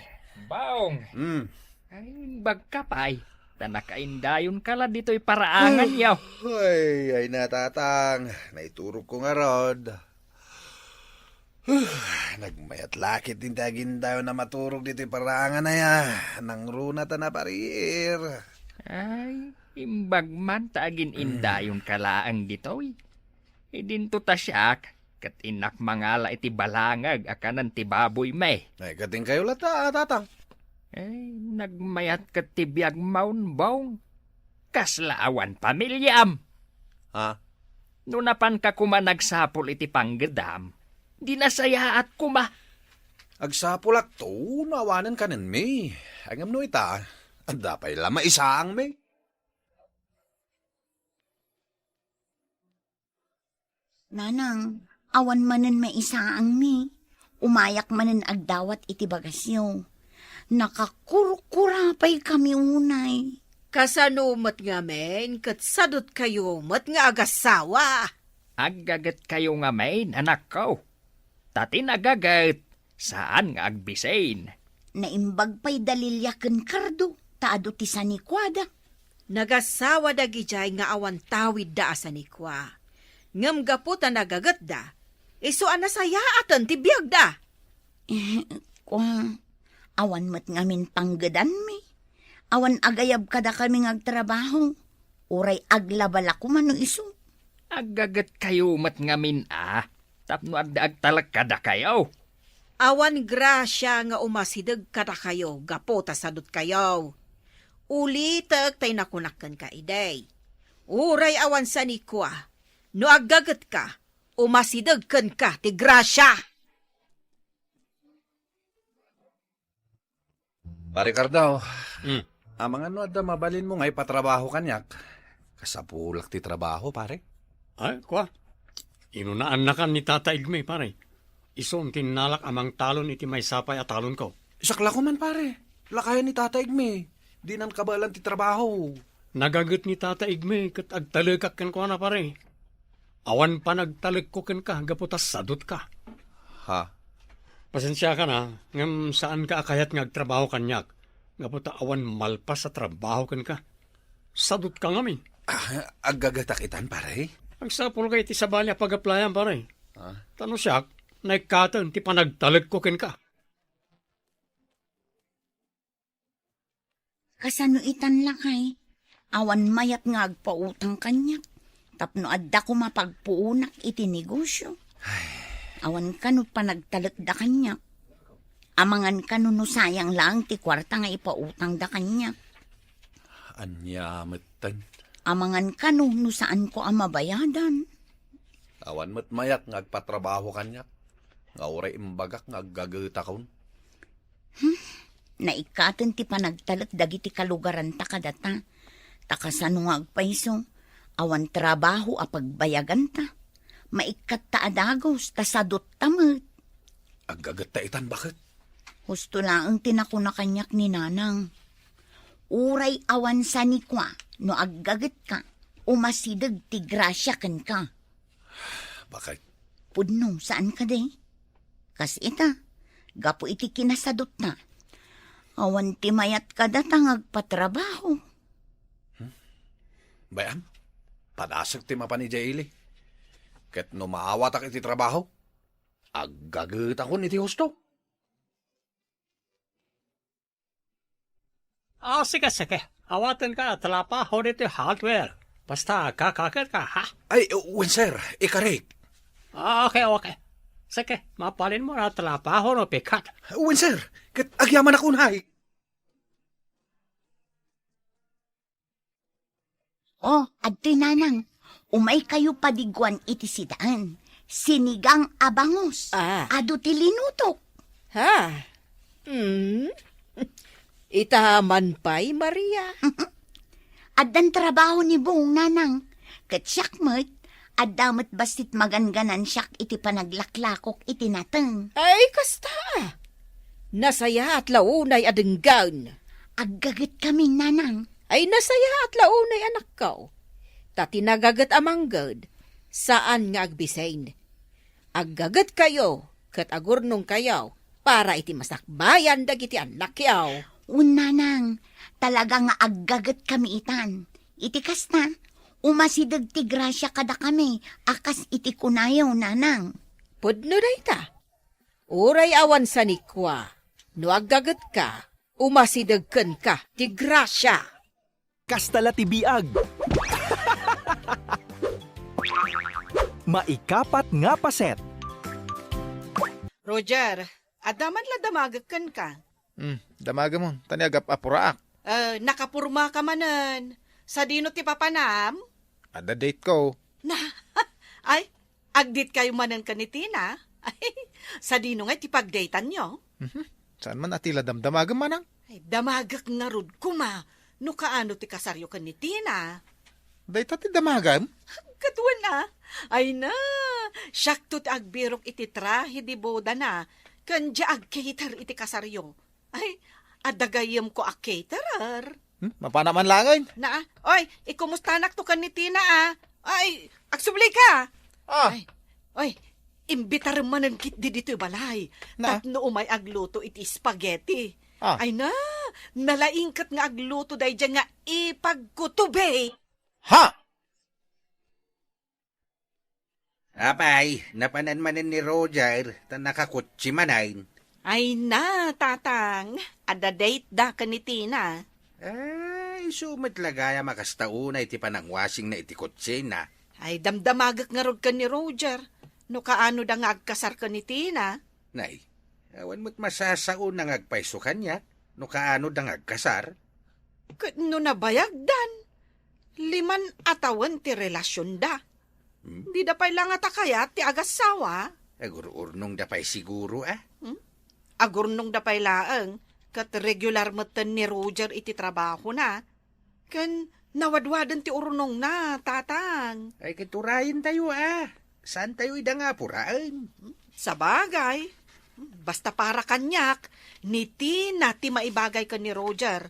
Baong. Hmm. Ay, bagka pay. Ta nakaindayonka la ditoy paraangan, yaw. Ay, ay na, Tatang. Naiturogko ngarud. Huh, nagmayat la ketdin ti agindayon a maturog ditoy paraangan aya. Nangruna ta naparir. Ay, imbag man ta agin-indayonka laeng ditoy. Idinto ta siak, ket innak mangala iti balangag a kanen ti baboymi. Ay, ket inkayo latta, a, Tatang. Ay, nagmayat ket ti biagmon, Baong. Kasla awan pamiliam. Ha? No napanka koma nagsapul iti panggedam, di nasayaat koma. Agsapulakto no awanen kanenmi. Ngem no ita, adda pay la maisaangmi. Nanang, awan manen maisaangmi. Umayak manen agdawat iti bagasyo. Nakakurkura pay kami unay. Kasano met ngamin ket sadutkayo met nga agasawa? Aggagetkayo ngamin, anakko. Ta ti nagaget, saan nga agbisin. Naimbag pay da Lilia ken Cardo, ta adu ti sanikuada. Nagasawa dagidiay nga awan tawidda a sanikua. Ngem gapu ta nagagetda, isu a nasayaaten ti biagda. Eh, kua, awan met ngamin panggedanmi. Awan agayab kadakami nga agtrabaho. Uray aglaba la koma no isu. Aggagetkayo met ngamin a, tapno adda agtalek kadakayo. Awan grasia nga umasideg kadakayo gapu ta sadutkayo. Ulitek tay nakunak kenka idi. Uray awan sanikua, no aggagetka, umasideg kenka ti grasia. Pare Cardao, Hmm. Amangan no adda mabalinmo nga ipatrabaho kaniak? Kasapulak ti trabaho, pare. Ay, kua. Inunaannakan ni Tata Igme, pare. Isu ti innalak a mangtalon iti maysa pay a talonko. Siak la koma, pare. Lakayan ni Tata Igme. Dinan kabaelan ti trabaho. Nagaget ni Tata Igme ket agtalekak kenkuana, pare. Awan panagtalekko kenka gapu ta sadutka. Ha? Pasensiakan a, ngem saanka a kayat nga agtrabaho kaniak gapu ta awan malpas a trabaho kenka. Sadutka ngamin. Ah, aggagetak itan, pare? Agsapulka iti sabali a pagaplayam, pare. Ah? Ta no siak, naikkaten ti panagtalekko kenka. Kasano itan, lakay? Awan mayat nga agpautang kaniak tapno adda koma pagpuonak iti negosio. Awan kano panagtalekda kaniak. Amangan kano no sayang laeng ti kuarta nga ipautangda kaniak. Ania metten? Amangan kano no saanko a mabayadan. Awan met mayat nga agpatrabaho kaniak, nga uray imbagak nga aggagetakon. Hmm, naikkaten ti panagtalek dagiti kalugaranta kadata. Ta kasano nga agpayso, awan trabaho a pagbayaganta. Maikkatta a dagus, ta sadutta met. Aggagetta itan, baket? Husto laeng ti nakuna kaniak ni Nanang. Uray awan sanikua, no aggagetka, umasideg ti grasia kenka. Bakit? Pudno, saan kadi? Kas ita, gapu iti kinasadutna, awan ti mayat kadata nga agpatrabaho. Hmm? Bay-am, padasek ti mapan idiay ili. Ket no maawatak iti trabaho, aggagetakon iti husto. Ah, sige, sige. Awatenka a trabaho ditoy hardware. Basta kakaketka, ha? Ay, wen, sir. Ikarik. Ah, okay, okay. Sige, mabalinmo a trabaho no pikat. Wen, sir. Ket agyamanak unay. Oh, adtoy, Nanang. Umaykayo padigguan iti sidaan. Sinigang a bangus. Ah. Adu ti linutok. Ha? Hmm? Ita man pay, Maria? Addan trabaho ni Bong, Nanang. Ket siak met, adda met bassit maganganan siak iti panaglaklakok iti nateng. Ay, kasta. Nasayaat la unay a denggen. Aggagetkami, Nanang. Ay, nasayaat la unay, anakko. Ta ti nagaget a mangged, saan nga agbisin. Aggagetkayo ket agurnongkayo para iti masakbayan dagiti annakyo. Wen, Nanang, talaga nga aggagetkami itan. Iti kasta, umasideg ti grasia kadakami a kas iti kunayo, Nanang. Pudno dayta. Uray awan sanikua, no aggagetka, umasideg kenka ti grasia. Kasta la ti biag. Maikapat nga paset. Roger, adda man la damagek kenka? Hmm, damagem, ta ni agap-apuraak. Eh, nakapurma ka manen. Sadino ti papanam? Adda date ko. Na, ay, agdate kayo manen ken ni Tina? Ay, sadino nga ti pagdateanyo? Mhm. Saan man a ti la damdamagem, manang? Ay, damagek ngarud koma no kaano ti kasaryo ken ni Tina. Dayta ti damagem? Ket wen a. Ay na, siakto ti agbirok iti trahe de boda na, ken dia agcater iti kasaryo. Ay, adda gayyemko a caterer. Hmm? Mapana man laengen. Na, oy, ikumustanak to ken ni Tina, a. Ay, agsubli ka. Ah. Ay, oy, imbitarem manen ketdi ditoy balay. Na? Tapno umay agluto iti spaghetti. Ah. Ay na, nalaingket nga agluto daydiay nga ipagkutube. Ha? Apay, napanan manen ni Roger, ta nakakutsi manen. Ay na, Tatang, adda date da ken ni Tina. Ay, isu met la gayam a kasta unay ti panangwasingna iti kutsina. Ay, damdamagek ngarud ken ni Roger, no kaano da nga agkasar ken ni Tina. Nay, awan met masasaona nga agpayso kaniak, no kaano da nga agkasar. Ket no nabayagdan, liman a tawen ti relasionda. Hmm? Dida pay la ngata kayat ti agassawa. Agur-urnongda pay siguro, a? Hmm? Agurnongda pay laeng, ket regular metten ni Roger iti trabahona. Ken nawadwaden ti urnongna, Tatang. Ay, ket urayentayo, a. Saantayo ida nga apuraen. Sabagay, basta para kaniak, ni Tina ti maibagay ken ni Roger.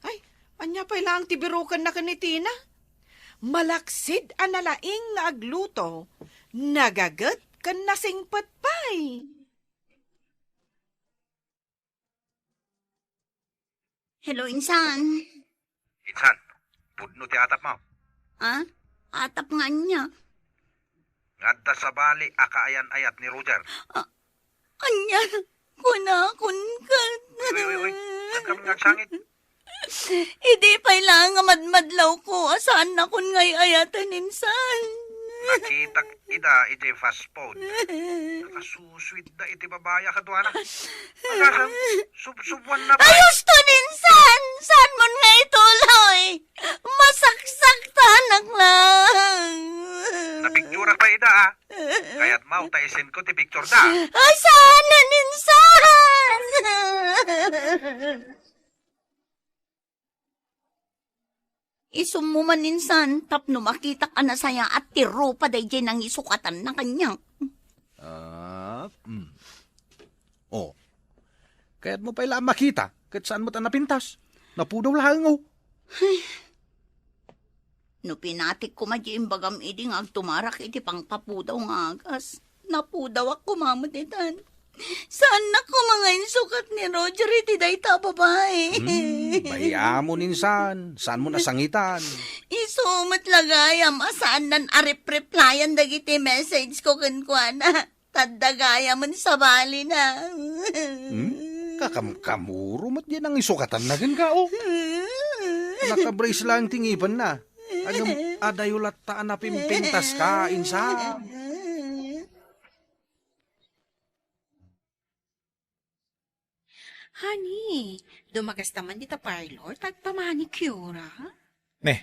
Ay, ania pay laeng ti birokenna ken ni Tina? Malaksid a nalaing nga agluto, nagaget ken nasingpet pay. Hello, insan. Insan, pudno ti atapmo. Ah? Atap nga ania? Nga adda sabali a kaayan-ayat ni Roger. Ah, ania? Kunakon ket. Uy, uy, uy, uy. Saan kami nga agsangit? Idi pay la nga madmadlawko, a saannakon nga ay-ayaten, insan. Nakitak ida iti fast food. Nakasusuitda iti babai a kaduana. Agasem, subsubuanna pay. Ay, husto, insan! Saanmon nga ituloy? Masaksaktanak lang. Napicturak pay ida, a. Kayatmo ta isendko ti pictureda? Ay, saanen, insan! Isummo man, insan, tapno makitak a nasayaat ti rupa daydiay nangisukatanna kaniak. Ah, mm. Oh. Kayatmo pay la a makita, ket saan met a napintas. Napudaw laeng, oh. Ay. No pinatik koma di imbagam idi nga agtumarak iti pangpapudaw nga agas, napudawak koma met itan. Saannak koma nga insukat ni Roger iti dayta a babai. Hmm, bayamon insan. Saanmo nasangitan? Isu met la gayam a saannan a rep-replyan dagiti message ko kenkuana. Tadda gayam sabalina. Hmm? Kakamkamuro met diay nangisukatanna kenka, oh. Naka-brace laeng ti ngipenna. Ngem adayo latta a napimpintaska, insan. Honey, dumagasta man dita parlor, ta agpamanicure, a? Ne,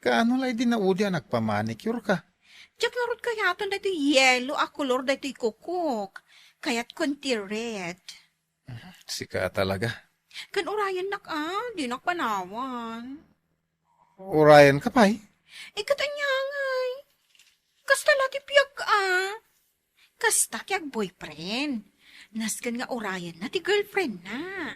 kaano la idi naudi a nagpamanicure ka? Diak ngarud kayaten daytoy yellow a kolor daytoy kukok. Kayatkon ti red. Mhm, sika talaga. Ken urayennak a, dinak panawan. Urayenka pay? Eh, ket ania ngay? Kasta la ti biag a. Kasta ti agboyfriend. Nasken nga urayenna ti girlfriendna.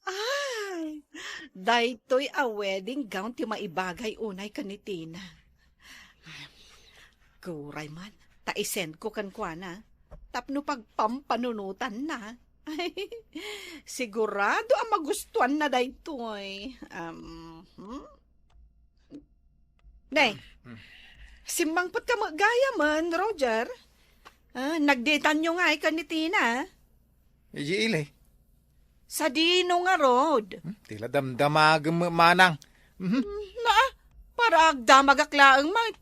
Ay, daytoy a wedding gown ti maibagay unay ken ni Tina. Uray man, ta isendko kenkuana tapno pagpampanunotanna. Ay, sigurado a magustuanna daytoy. Um, hmm? Ne, hmm, simmangpetka met gayamen, Roger. Ah, nagdateanyo ngay ken ni Tina? Idiay ili. Sadino ngarud? Hmm, ti la damdamagem met manang. Mhm. Hmm, naa, para agdamagak laeng met.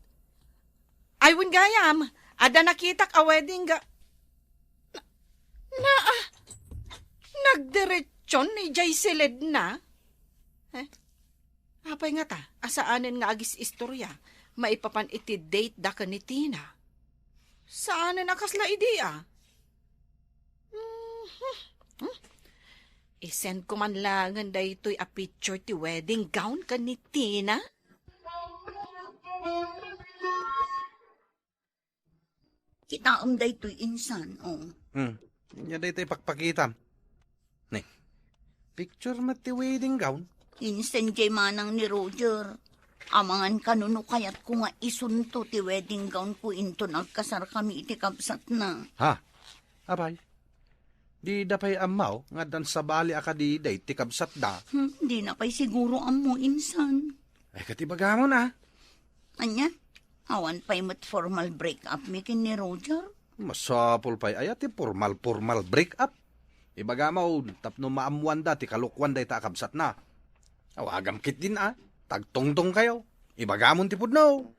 Ay, wen gayam, adda nakitak a wedding ga-, na, naa, nagdiretson idiay siledna. Eh? Apay ngata a saanen nga agis-istorya maipapan iti date da ken ni Tina? Saanen a kasla idi a? Mhm. Hmm? Isend ko man laengen daytoy a picture ti wedding gown ken ni Tina? Kitaem daytoy insan, oh. Hmm. Ania daytoy pakpakitam? Ne, picture met ti wedding gown? Insan jay manang ni Roger. Amangan kano no kayatko nga isunto ti wedding gown ko inton agkasarkami iti kabsatna. Ha? Apay, dida pay ammo nga addan sabali a kadi daytoy kabsatda? Hmm, dina pay siguro ammo, insan. Ay, ket ibagamon, a. Ania? Awan pay met formal break-up mi ken ni Roger? Masapul pay aya ti formal-formal break-up? Ibagam tapno maammoanda ti kalokuan dayta a kabsatna. Awagam ketdin, a. Tagtungtongkayo. Ibagamon ti pudno.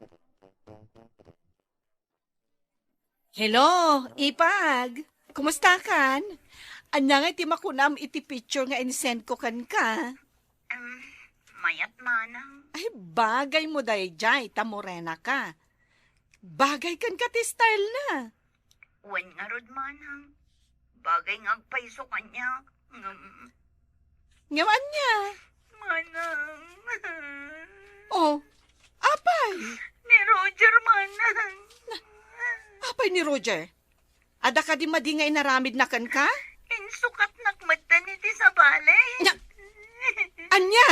Hello, Ipag. Kumustakan? Ania ngay ti makunam iti picture nga insend ko kenka? Em, mayat manang. Ay, bagay mo dayjay, ta morena ka. Bagay kenka ti style na. Wen ngarud manang. Bagay nga agpayso kaniak. Ngem, Ngem ania? Manang. Oh, apay? Ni Roger, manang. Apay ni Roger? Adda kadi madi nga inaramidna kenka? Insukatnak metten iti sabali. Nya, ania?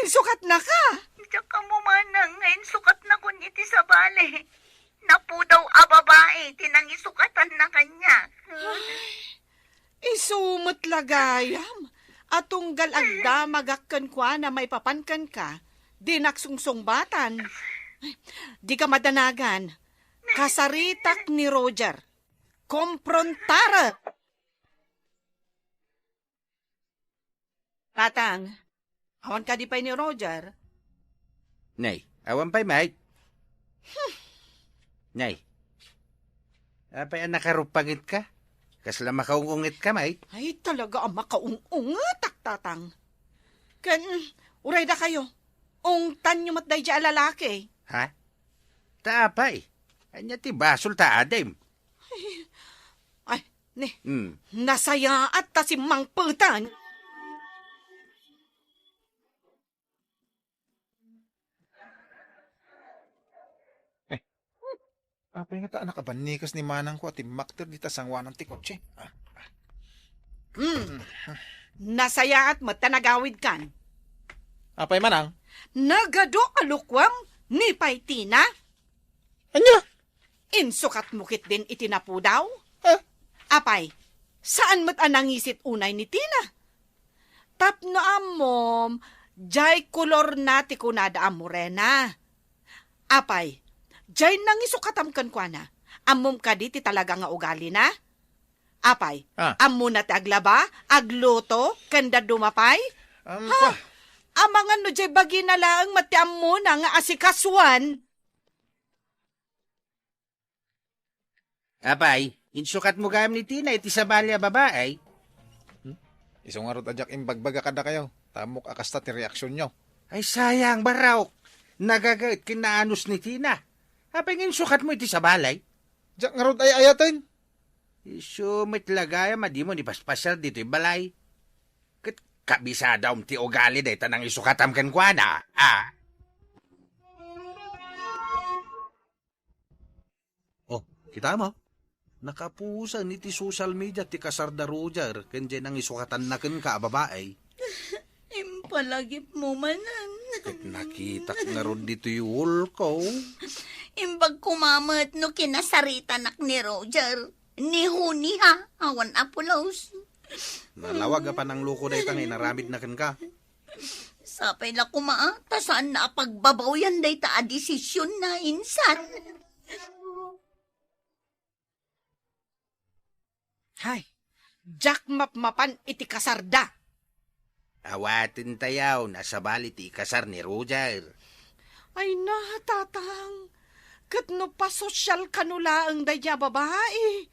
Insukatnaka? Diak ammo manang nga insukatnakon iti sabali. Napudaw a babai ti nangisukatanna kaniak. Ay, isu met la gayam a tunggal agdamagak kenkuana maipapan kenka, dinak sungsungbatan. Ay, dika madanagan. Kasaritak ni Roger. Komprontarek. Tatang, awan kadi pay ni Roger? Nay, awan pay met. Hmm. Nay, apay a nakaruppangetka? Kasla makaung-ungetka met? Ay, talaga a makaung-ungetak, Tatang. Ken, uray dakayo, ungtanyo met daydi a lalaki. Ha? Ta apay, ania ti basol ta adim? Ay, ni, Hmm. Nasayaat ta simmangpetan. Eh, apay nga ta anak a bannikes ni manangko a timmakder dita sangoanan ti kotse? Ah, ah. Hmm. Nasayaat met ta nagawidkan. Apay manang? Nagadu a lukuam ni pay Tina. Ania? Insukatmo ketdin iti napudaw? Ah. Apay, saan met a nangisit unay ni Tina? Tapno ammom, jay kolorna ti kunada a morena. Apay, jay nangisukatam kenkuana, ammom kadi ti talaga nga ugalina? Apay, Ah. ammona ti aglaba, agluto, ken dadduma pay? Am, Ha? pa- Amangan no jay bagina laeng met ti ammona nga asikasuan? Apay, insukatmo gayam ni Tina iti sabali a babai? Hmm? Isu ngarud a diak imbagbaga kadakayo, ta ammok a kasta ti reaksionyo. Ay, sayang, barok. Nagagaet ken naanus ni Tina. Apay nga insukatmo iti sabali? Diak ngarud ay-ayaten. Isu met la gayam a dimo ni paspasiar ditoy balay. Ket kabisadam ti ugali dayta nangisukatam kenkuana. Ah. Oh, kitam? Nakapusan iti social media ti kasar da Roger ken jay nangisukatanna kenka a babai. Impalagipmo manen. Ket nakitak ngarud ditoy wall ko. Imbag koma met no kinasaritanak ni Roger. Ni Huni, ha? Awan a pulos. Nalawag a panangluko dayta nga inaramidna kenka. Sapay la koma, ah, ta saanna a pagbabawian dayta a desisionna, insan. Hay, diak mapmapan iti kasarda. Awaten tayaw, nasabali ti ikasar ni Roger. Ay na, Tatang, ket no pasosyal kano laeng daydi a babai,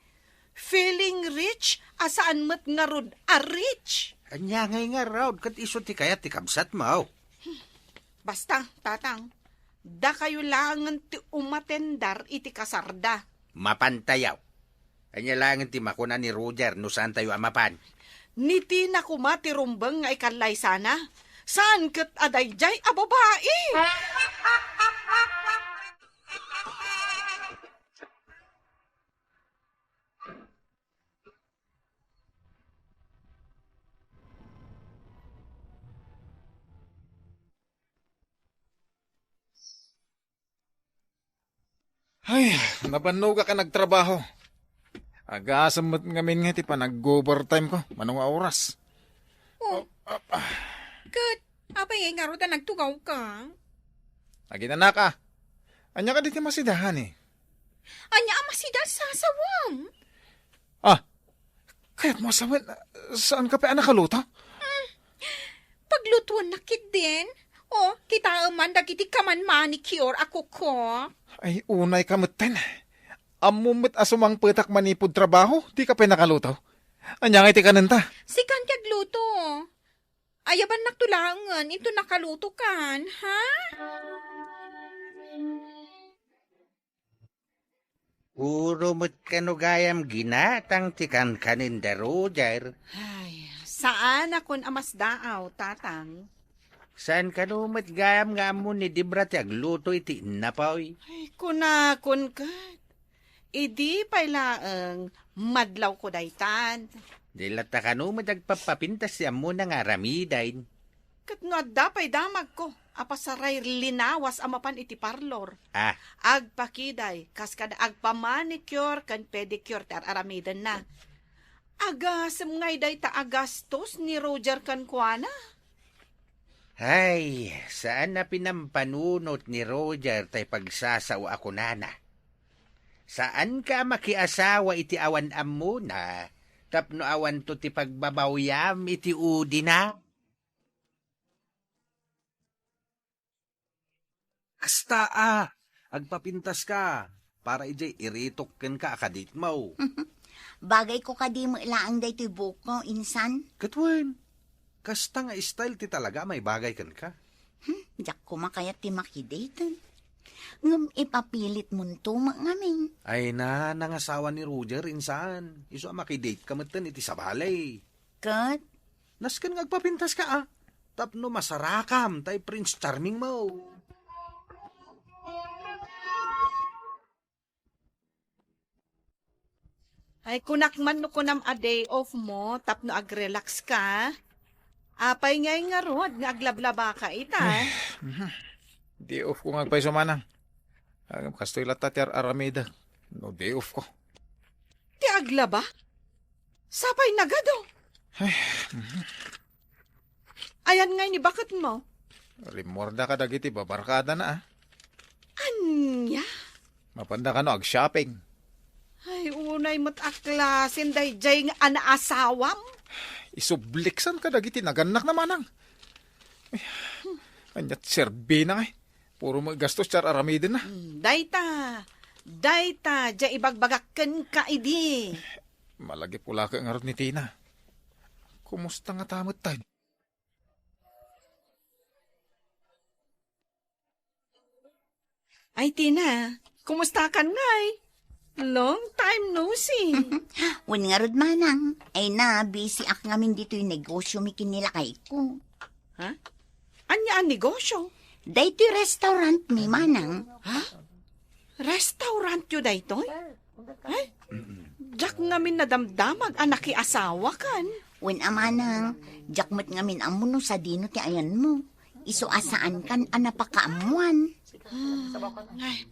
feeling rich a saan met ngarud a rich. Ania ngay ngarud, ket isu ti kayat ti kabsatmo? Basta, Tatang, dakayo laengen ti umatendar iti kasarda. Mapan tayaw. Ania laengen ti makuna ni Roger no saantayo a mapan? Ni Tina koma ti rumbeng nga ikallaysana. Saan ket a daydiay a babai? Ay, nabannogak a nagtrabaho. Agasem met ngamin nga ti panag-overtime ko, mano nga oras. Oh, ket apay ngarud a nagtugawka? Aginanak a. Ania kadi ti masidahan, eh? Ania a masida sasawam? Ah, kayat mo asawen, saan ka pay a nakaluto? Paglutuennak ketdin. Oh, kitaem man dagiti kaman manicure a kuko. Ay, unay ka metten. Ammo met a sumangpetak manipud trabaho, di ka pay nakaluto. Ania nga iti kanenta? Sikan ti agluto. Ayabannakto laengen inton nakalutokan, ha? Puro met kano gayam ginatang ti kankanenda, Roger. Ay, saan a kun a masdaaw, Tatang. Saan kano met gayam nga ammo ni Debra ti agluto iti innapoy? Ay, kunakon ket. Idi pay laeng, madlawko daytan. Di latta kano met agpapapintas ti ammona nga aramiden. Ket no adda pay damagko a pasaray linawas a mapan iti parlor, Ah, agpakiday kas kada agpamanicure ken pedicure ti ar-aramidenna. Agasem ngay dayta a gastos ni Roger kenkuana? Ay, saan a pinampanunot ni Roger tay pagsasao a kunana. Saanka a makiasawa iti awan ammona tapno awanto ti pagbabawiam iti udina? Kasta a, agpapintaska para idiay iritok kenka a kaditmo. Bagayko kadi met laeng daytoy buokko, insan? Ket wen, kasta nga style ti talaga a maibagay kenka. Hmm, diak koma kayat ti makidate. Ngem ipapilitmonto met ngamin. Ay na, nangasawa ni Roger, insan. Isu a makidate ka metten iti sabali. Ket? Nasken nga agpapintaska, a. Tapno masarakam tay Prince Charming mo. Ay, kunak man no kunam a day off mo tapno agrelax ka. Apay ngay ngarud nga aglablabaka ita? Ay, mhm. Day off ko nga agpayso, manang. Agam kastoy latta ti ar-aramidek no day off ko. Ti aglaba? Sapay nagado. Ay, mhm. Ayan ngay ni baketmo? Rimmuarda kadagiti babarkadana, a. Ania? Mapanda kano ag-shopping? Ay, unay met a klasen daydiay nga anaasawam. Isubliksan kadagiti nagannakna, manang. Ay, aniat serbina ngay? Puro met gastos ti ar-aramidenna. Hmm, dayta, dayta, diay ibagbagak kenka idi. Malagip ula ket ngarud ni Tina. Kumusta ngata metten? Ay, Tina, kumusta kan ngay? Long time no see. Wen ngarud, manang. Ay na, busy ak ngamin ditoy negosyo mi ken ni lakayko. Ha? Ania a negosyo? Daytoy restaurant mi, manang. Ha? Restaurant yo daytoy? Ay, diak ngamin nadamdamag a nakiasawakan. Wen a, manang, diak met ngamin ammo no sadino ti ayanmo. Isu a saankan a napakaammoan. Hmm, ay,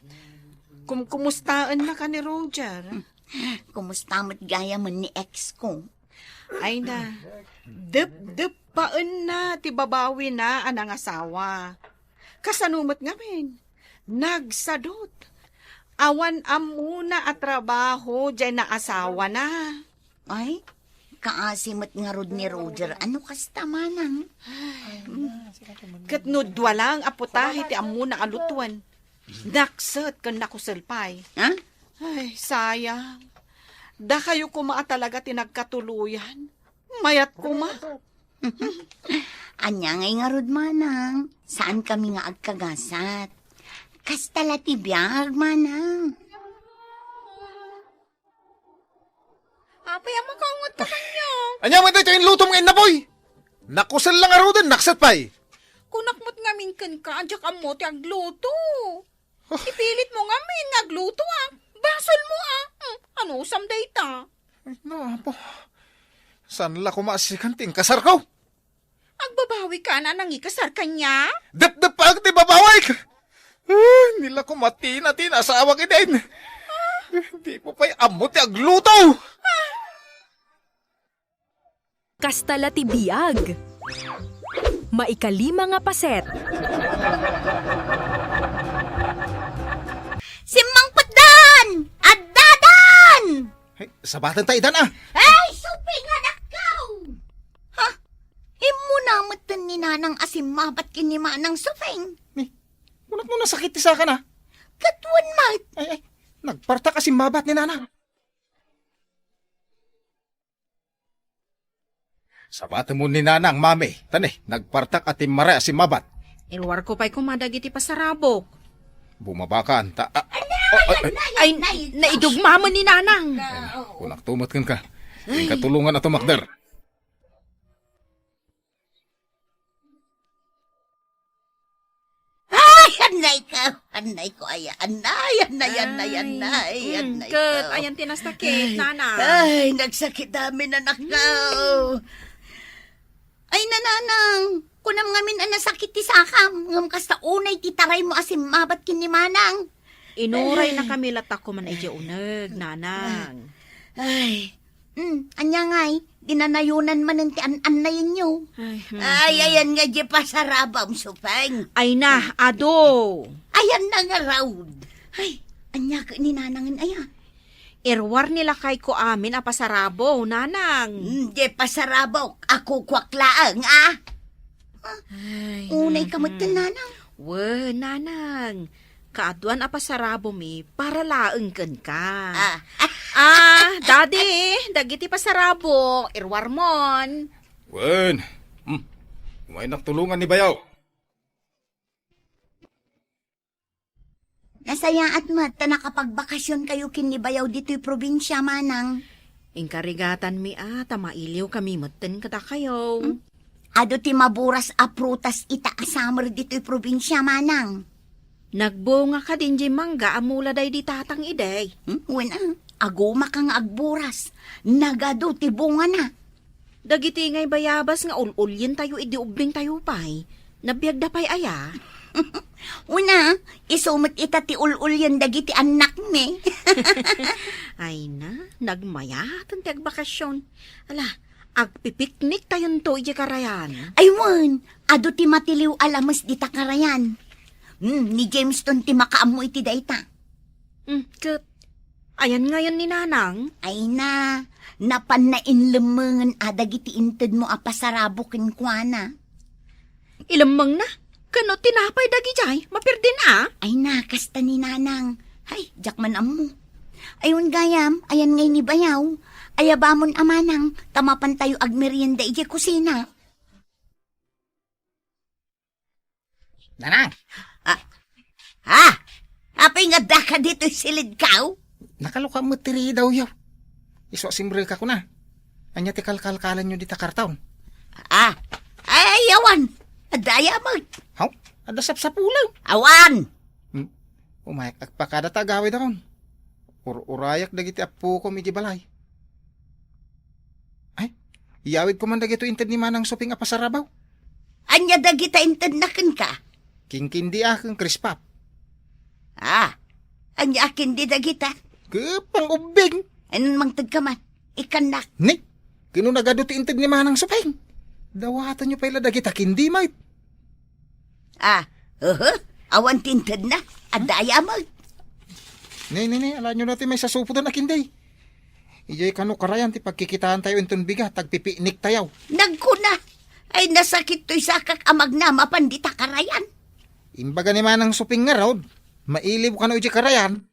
kumkumustaennaka ni Roger? Kumusta met gayamen ni ex ko? Ay na, depdepaenna ti babawina a nangasawa. Kasano met ngamin? Nagsadut. Awan ammona a trabaho diay naasawana. Ay, kaasi met ngarud ni Roger a no kasta, manang. Ay, ket no dua laeng a putahe ti ammona a lutoen, nakset ken nakusel pay. Ha? Ay, sayang. Dakayo koma a talaga ti nagkatuloyan. Mayat koma. Ania ngay ngarud, manang? Saankami nga agkagasat. Kasta la ti biag, manang. Apay a makaunget ka kaniak? Ania met daytoy inlutom nga innapoy? Nakusel la ngaruden, nakset pay. Kunak met ngamin kenka a diak ammo ti agluto. Huh. Ipilit mo ngamin nga agluto, a. Basol mo, a. Hmm, ano usam dayta? Ay, no, apo. Saan la koma a sikan ti inkasar ko? Agbabawi ka na nangikasar kaniak? Depdep pa ti babawik! Ah, nila kumatina ti nasawak iden. Di mo pa'y ammo ti agluto. Kasta la ti biag. Maikalima nga paset. Simmangpetdan! Addadan! Ay, sabaten ta idan, ah. Ay, Suping, anakko! Ha? Immuna metten ni Nanang a simmabat ken ni Manang Suping. Ni, kunat mo nasakit ti saka na? Ket wen met. Ay, ay, nagpartak a simmabat ni Nanang. Sabaten mo ni Nanang, Mami. Tani, nagpartak a timmare a simmabat. Iruarko pay koma dagiti pasarabok. Bumaba ka, anta. Ah, ay, ay, ay, naidugma man ni Nanang. Ay, kunak tumet kenka. Inka tulongan a tumakder. Ay, annay ka. Annay ko, ay, annay, annay, annay, annay, mm, annay ket ko. Ayan ti nasakit, Ay, Nanang. Ay, nagsakit amin, anak ko. Ay, nananang, kunam ngamin a nasakit ti sakam, ngem kasta unay ti taray mo a simmabat ken ni Manang. Inuray na kami latta koma idiay uneg, Nanang. Ay, mm, ania ngay, dinanayonan manen ti an-annayenyo. Ay, mm. Ay, ayan nga di pasarabam, Supeng. Ay na, adu. Ayan na nga raud. Ay, ania ket ni Nanangen aya? Iruar ni lakayko amin a pasarabo, Nanang. Mm, di pasarabok, a kukuak laeng, a? Ay, unay ka met ken Nanang. Wen, Nanang. Kaaduan a pasarabomi para laeng kenka. Ah. Ah, Daddy, dagiti pasarabo, iruarmon. Wen. Hmm. Umaynak tulongan ni Bayaw. Nasayaat met ta nakapagbakasionkayo ken ni Bayaw ditoy probinsia, Manang. Inkarigatanmi a ta mailiwkami metten kadakayo. Hmm? Adu ti maburas a prutas ita a summer ditoy probinsia, Manang. Nagbunga kadin diay mangga a mula daydi tatang idi? Hmm? Wen a, agumaka nga agburas. Nagadu ti bungana. Dagiti ngay bayabas nga ul-ulientayo idi ubbingtayo pay, nabiagda pay aya? Una, isu met ita ti ul-ulien dagiti annakmi. Ay na, nagmayaten ti agbakasion. Ala, agpipikniktayonto idiay karayan. Ay wen, adu ti matiliw a lames dita karayan. Hmm, ni James ton ti makaammo iti dayta. Hmm, ket ayan ngayen ni Nanang? Ay na, napanna inlemmengen a dagiti intedmo a pasarabo kenkuana. Ilemmengna? Ken no tinapay dagidiay, mapirdin a? Ay na, kasta ni Nanang. Ay, diak man ammo. Ay, wen gayam, ayan ngay ni Bayaw. Ayabamon a manang, ta mapantayo agmerienda idiay kusina. Nanang! Ah, ah! Apay nga addaka ditoy silidko? Nakaluka met ti ridawyo. Isu a simrek a kuna. Ania ti kalkalkalanyo dita karton? Ah, ay, awan. Adda aya met. Haw? Adda sapsapulen. Awan. Hmm. Umayak agpakada ta agawidakon. Ur-urayak dagiti appokom idiay balay. Ay, iyawidko man dagitoy inted ni Manang Suping a pasarabaw. Ania dagita intedna kenka? Kinkindi a ken Krispap. Ah, ania a kindi dagita? Ket pang-ubbing. Ay, mangted ka man. Ikannak. Ni, ket no nagadu ti inted ni Manang Suping. Dawatanyo pay la dagita kindi, met. Ah, uhu, awan ti intedna. Adda aya met. Ni, ni, ni, alaenyo na ti maisasupodan a kindi. Idiay kano karayan ti pagkikitaantayo inton bigat, agpipikniktayo. Nagkuna, ay nasakit toy sakak a magna mapan dita karayan. Imbaga ni Manang Suping ngarud, mailiw kano idiay karayan.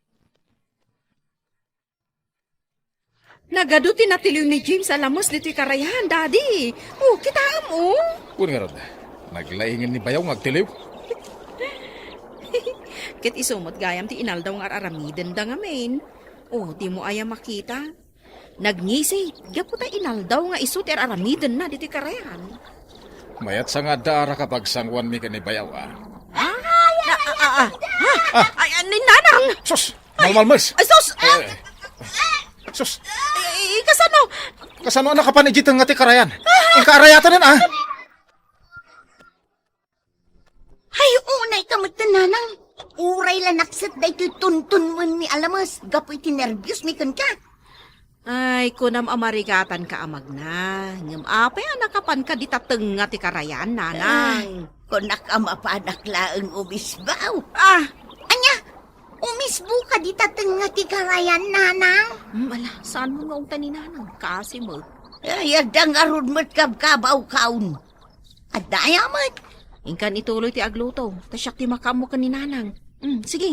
Nagadu ti natiliw ni James a lames ditoy karayan, Daddy. Oh, kitaem, oh. Wen ngarud, naglaingen ni Bayaw nga agtiliw. Ket isu met gayam ti inaldaw nga ar-aramidenda ngamin. Oh, dimo aya makita? Nagngisi, gapu ta inaldaw nga isu ti ar-aramidenna ditoy karayan. Mayat sa nga adda ara kapagsanguanmi ken ni Bayaw, a. Ah, ah, ah, ah. Ay, ay, ni Nanang! Sus! Malmalmes! Ay, sus! Ay, sus! Ay, ay, kasano? Kasano a nakapan idiay tengnga ti karayan? Inka arayatanen, a? Ay, unay ka met, Nanang. Nakapasakanaktanak set daytoy tuntunenmi a lames gapu iti nerbiosmi kenka. Ay, kunam a marigatanka a magna. Ngem apay a nakapanka dita tengnga ti karayan, nanang? Ay, kunak a mapanak laeng umisbaw. Ah! Ania? Umisboka dita tengnga ti karayan, nanang? Hmm, ala, saan mo nga ungta ni nanang? Kasi mo. Ay, adda ngarud met kabkabawkaon. Adda aya met. Inkan ituloy ti agluto, ta siak ti makaammo ken ni nanang. Hmm, sige.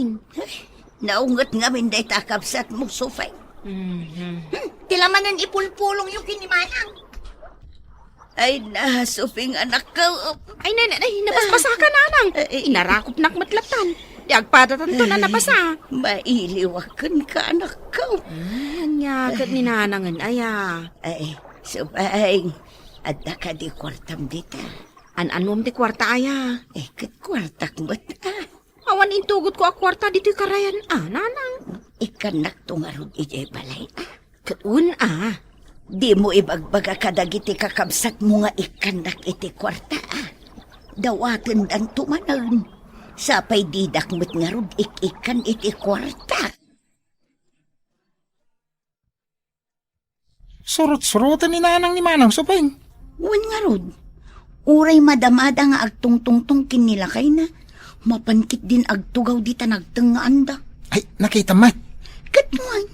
Naunget ngamin dayta a kabsatmo, Sufeng. Mhm. Hmm, ti lamanen ipulpulongyo ken ni manang. Ay na, Sufeng, anakko. Ay, nay, nay, nay, napaspasakan, nanang. Ay. Inarakopnak met lattan. Ti agpadatanto na napasa. Ay, mailiwak kenka, anakko. Ay, ania ket ni nanangen, aya? Ay, Sufeng, adda kadi kuartam dita? An-anuem ti kuarta, aya? Eh, ket kuartak met, ah. Awan intugotko a kuarta ditoy karayan, ah, nanang. Ikkannakto ngarud idiay balay, ah. Ket wen, ah. Dimo ibagbaga kadagiti kakabsatmo nga ikkannak iti kuarta, ah. Dawatendanto manen. Sapay didak met ngarud ik-ikkan iti kuarta. Surot-suroten ni nanang ni Manang Supeng. Wen ngarud, uray madamada nga agtungtungtong ken ni lakayna, mapan ketdin agtugaw dita nagtengngaanda. Ay, nakitam met. Ket wen,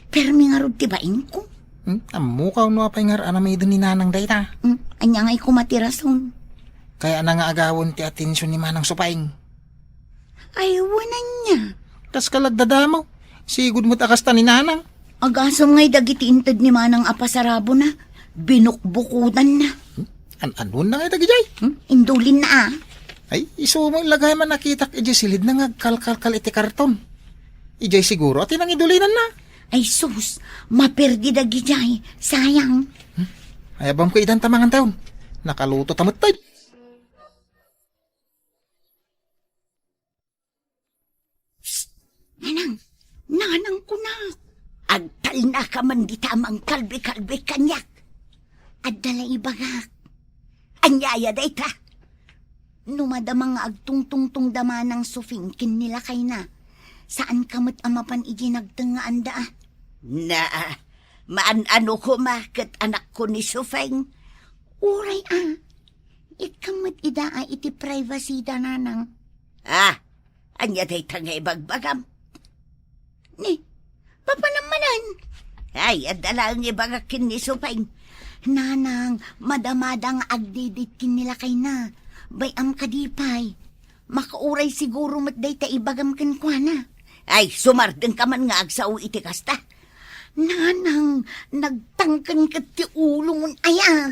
permi ngarud ti bainko. Hmm, ammokaw no apay nga aramiden ni nanang dayta. Hmm, ania ngay koma ti rason? Kayatna nga agawen ti atension ni Manang Supeng. Ay, wen ania? Kas kalagdadamo. Sigud met a kasta ni nanang. Agasem ngay dagiti inted ni manang a pasarabona, binukbukodanna. Hmm? An-anon na ngay dagidiay? Hmm? Indulinna, ah. Ay, isu met la gayamen a nakitak idiay silidna nga agkalkalkal iti karton. Idiay siguro a ti nangidulinanna. Ay sus, maperdi dagidiay. Sayang. Hmm? Ay, abam ko idan ta mangan tayon. Nakaluto ta met tayo. Psst! Nanang! Nanang, kunak! Agtalnaka man dita a mangkalbi-kalbi kaniak. Adda la ibagak. Ania aya dayta? No madama nga agtungtungtong da Manang Supeng ken ni lakayna, saanka met a mapan idiay nagtengngaanda, a? Na, maan-ano koma ket anakko ni Supeng? Uray, a. Ikkam met ida a iti privacy da, nanang. Ah, ania dayta nga ibagbagam? Ni, papanam manen? Ay, adda laeng ibagak ken ni Supeng. Nanang, madamada nga agdidit ken ni lakayna. Bay-am kadi pay. Makauray siguro met dayta ibagam kenkuana. Ay, sumardengka man nga agsao iti kasta. Nanang, nagtangken ket ti ulomon, aya.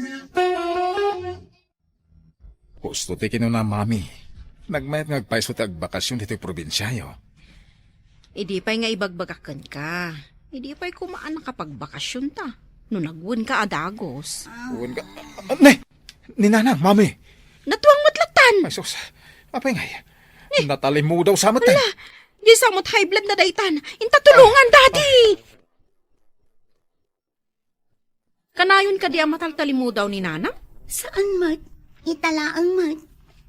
Husto ti kinuna, Mami. Nagmayat nga agpayso ti agbakasyon ditoy probinsiayo. Idi pay nga ibagbagak kenka. Idi pay koma a nakapagbakasyonta. No nagwenka a dagus. Wenka? Ah, ne! Ni Nanang, Mami! Natuang met lattan! Ay, sus. Apay ngay? Ne! Natalimudaw sa met, eh. Ala! Di sa met high blood na daytan. Inta tulungan, Daddy! Kanayon kadi a mataltalimudaw ni Nanang? Saan met? Ita laeng met.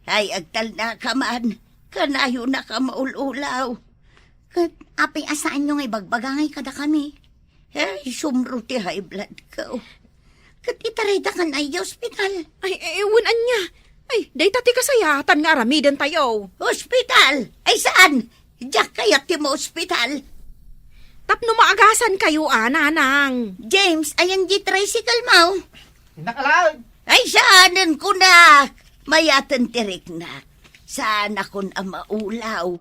Ay, agtalnaka man. Kanayonaka maul-ulaw. Ket apay a saanyo nga ibagbaga ngay kadakami? Ay, sumro ti high blood ko. Ket itaraydakan ay ospital. Ay, eh, wen ania? Ay, dayta ti kasayaatan nga aramidentayo. Ospital? Ay, saan? Diak kayat ti maospital. Tapno maagasankayo a, Nanang. James, ayan di tricycle mo? Nakalaag. Ay, saanen kunak. Mayaten ti riknak. Saanakon a maulaw.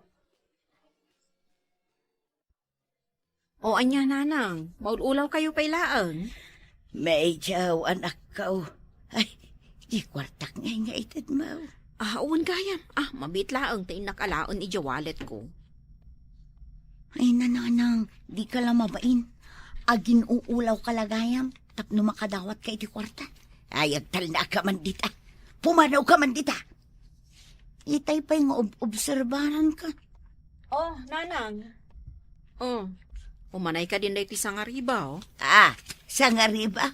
O ania, Nanang? Maul-ulaw kayo pay laeng? Medyo, anakko. Ay, di kuartak ngay nga itedmo. Ah, wen gayam. Ah, mabiit laeng ta innak alaen idiay wallet ko. Ay, Nanang, di ka la mabain. Agin-uulaw ka la gayam, tapno makadawat ka iti kuarta. Ay, agtalna ka man dita. Pumanaw ka man dita. Itay pay nga ob-, obserbaran ka. Oh, Nanang. Oh, umanay ka din daytoy sangariba, oh. Ah, sangariba?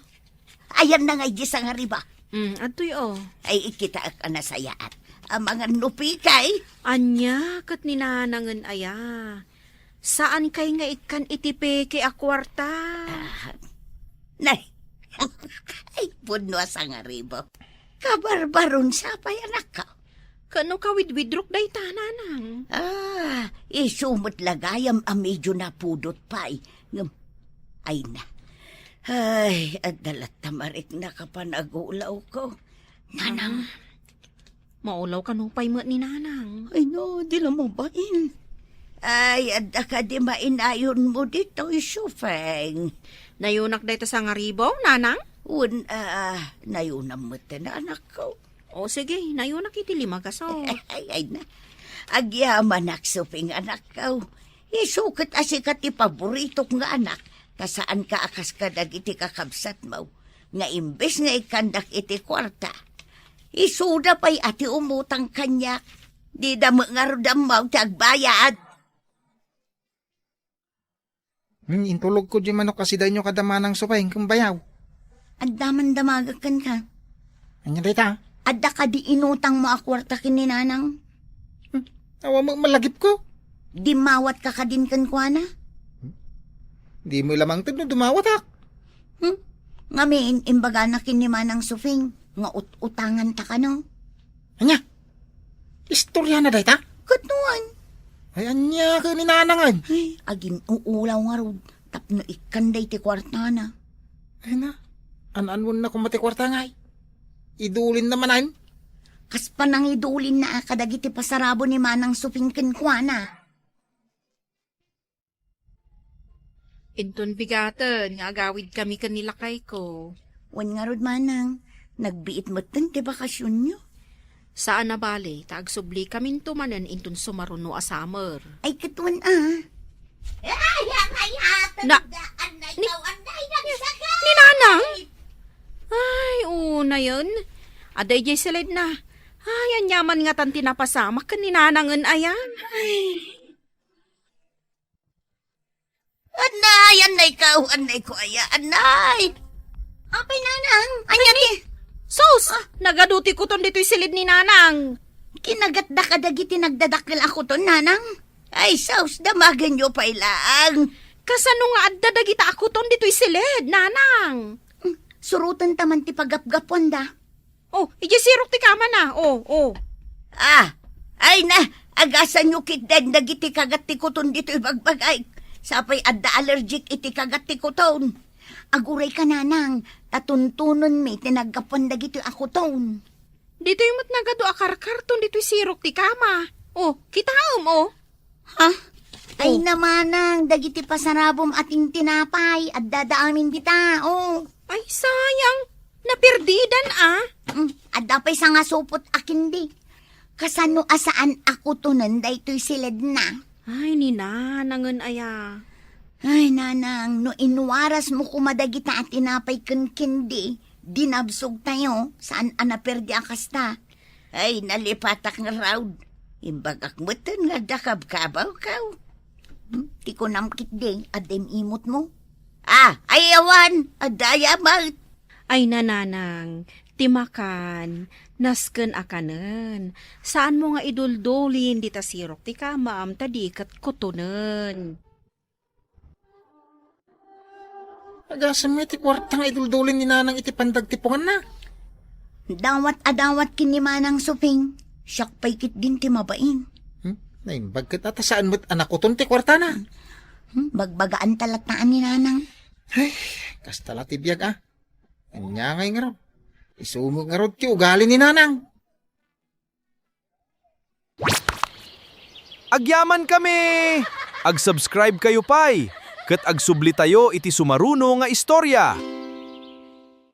Ayan na nga iti sangariba. Mm, adtoy, oh. Ay, ikitaak a nasayaat. Amangan no pekay. Ania ket ni Nanangen aya? Saankay nga ikkan iti peke a kuarta? Ah, nay. Ay, pudno a sangaribu. Kabarbaron sa pay, anakko. Ket no kawidwidrok dayta, Nanang? Ah, isu met la gayam a medio napudot pay. Ngem, ay na. Ay, adda latta mariknak a panagulawko. Nanang. Ah. Maulaw kano pay met ni Nanang. Ay no, di la mabain. Ay, adda kadi mainayonmo ditoy, Supeng? Nayonak dayta sangaribu, Nanang? Wen, ah, nayonam met, anakko. O sige, nayonak iti lima gaso. Ay, ay na. Agyamanak, Supeng, anakko. Isu ket a sika ti paboritok nga anak, ta saanka a kas kadagiti kakabsatmo, nga imbes nga ikkandak iti kuarta, isuda pay a ti umutang kaniak. Dida met ngarud ammo ti agbayad. Hmm, intulogko diay manok a sidaenyo kada Manang Supeng ken bayaw. Adda man damagek kenka. Ania dayta? Adda kadi inutangmo a kuarta ken ni Nanang? Hmm, awan met malagipko. Dimmawatka kadin kenkuana? Hmm? Dimo la mangted no dumawatak. Hmm? Ngamin, imbagana ken ni Manang Supeng nga ut-utanganta kano. Ania? Istoriana dayta? Ket no wen? Ay, ania ket ni Nanangen? Ay, agin-uulaw ngarud tapno ikkan daytoy kuartana. Ay na, an-anonna koma ti kuarta ngay? Idulinna manen? Kas panangidulinna a kadagiti pasarabo ni Manang Supeng kenkuana. Inton bigaten nga agawidkami ken ni lakayko. Wen ngarud, Manang, nagbiit metten ti bakasionyo. Saan a bale, ta agsubli kaminto manen inton sumaruno a summer. Ay, ket wen a. Ay, ay, ay, Na-, ni, ni Nanang? Ay, unayen. Adda idiay siledna. Ay, aniaman ngatan ti napasamak ken ni Nanangen aya. Ay. Annay, annay ka, oh, annay ko aya, annay. Apay, Nanang? Ania ti? Sus! Ah. Nagadu ti kuton ditoy siled ni Nanang. Kinagatda kadagiti nagdadakkel a kuton, Nanang? Ay, sus, damagenyo pay laeng. Kasano nga adda dagita a kuton ditoy siled, Nanang? Hmm, surotenta man ti pagapgapuanda. Oh, idiay sirok ti kamana. Oh, oh. Ah, ay na, agasanyo ketdin dagiti kagat ti kuton ditoy bagbagayk. Sapay adda allergic iti kagat ti kuton. Aguray ka, Nanang, ta tuntunonmi ti naggapuan dagitoy a kuton. Ditoy met nagadu a karkarton ditoy sirok ti kama. Oh, kitaem, oh. Ha? Ay, oh. Namanang, dagiti pasarabom a tintinapay, adda amin dita, oh. Ay, sayang. Naperdidan, ah. Mm, adda pay sangasupot a kindi. Kasano a saan a kutonen daytoy siledna? Ay, ni Nanangen aya. Ay, Nanang, no inwarasmo koma dagita a tinapay ken kindi, dinabsogtayo, saan a naperdi a kasta. Ay, nalipatak ngarud. Imbagak metten nga adda kabkabawkaw. Hmm, ti kunam ketdi, adda im-imotmo. Ah, ay awan, adda aya met. Ay, Nanang, ti makan, nasken a kanen. Saanmo nga iduldulin dita sirok ti kamaam ta di ket kutonen. Agasem met ti kuarta nga iduldulin ni Nanang iti pandagtipunganna. Dawat a dawat ken ni Manang Suping, siak pay ketdin ti mabain. Hmm? Naimbag ket a ta saan met a nakuton ti kuartana. Hmm? Bagbagaanta latta ni Nanang. Ay, kasta la ti biag, ah. Ania ngay ngarud? Isu met ngarud ti ugali ni Nanang. Agyaman kami! Ag-subscribe kayo pay, ket agsublitayo iti sumaruno nga istorya.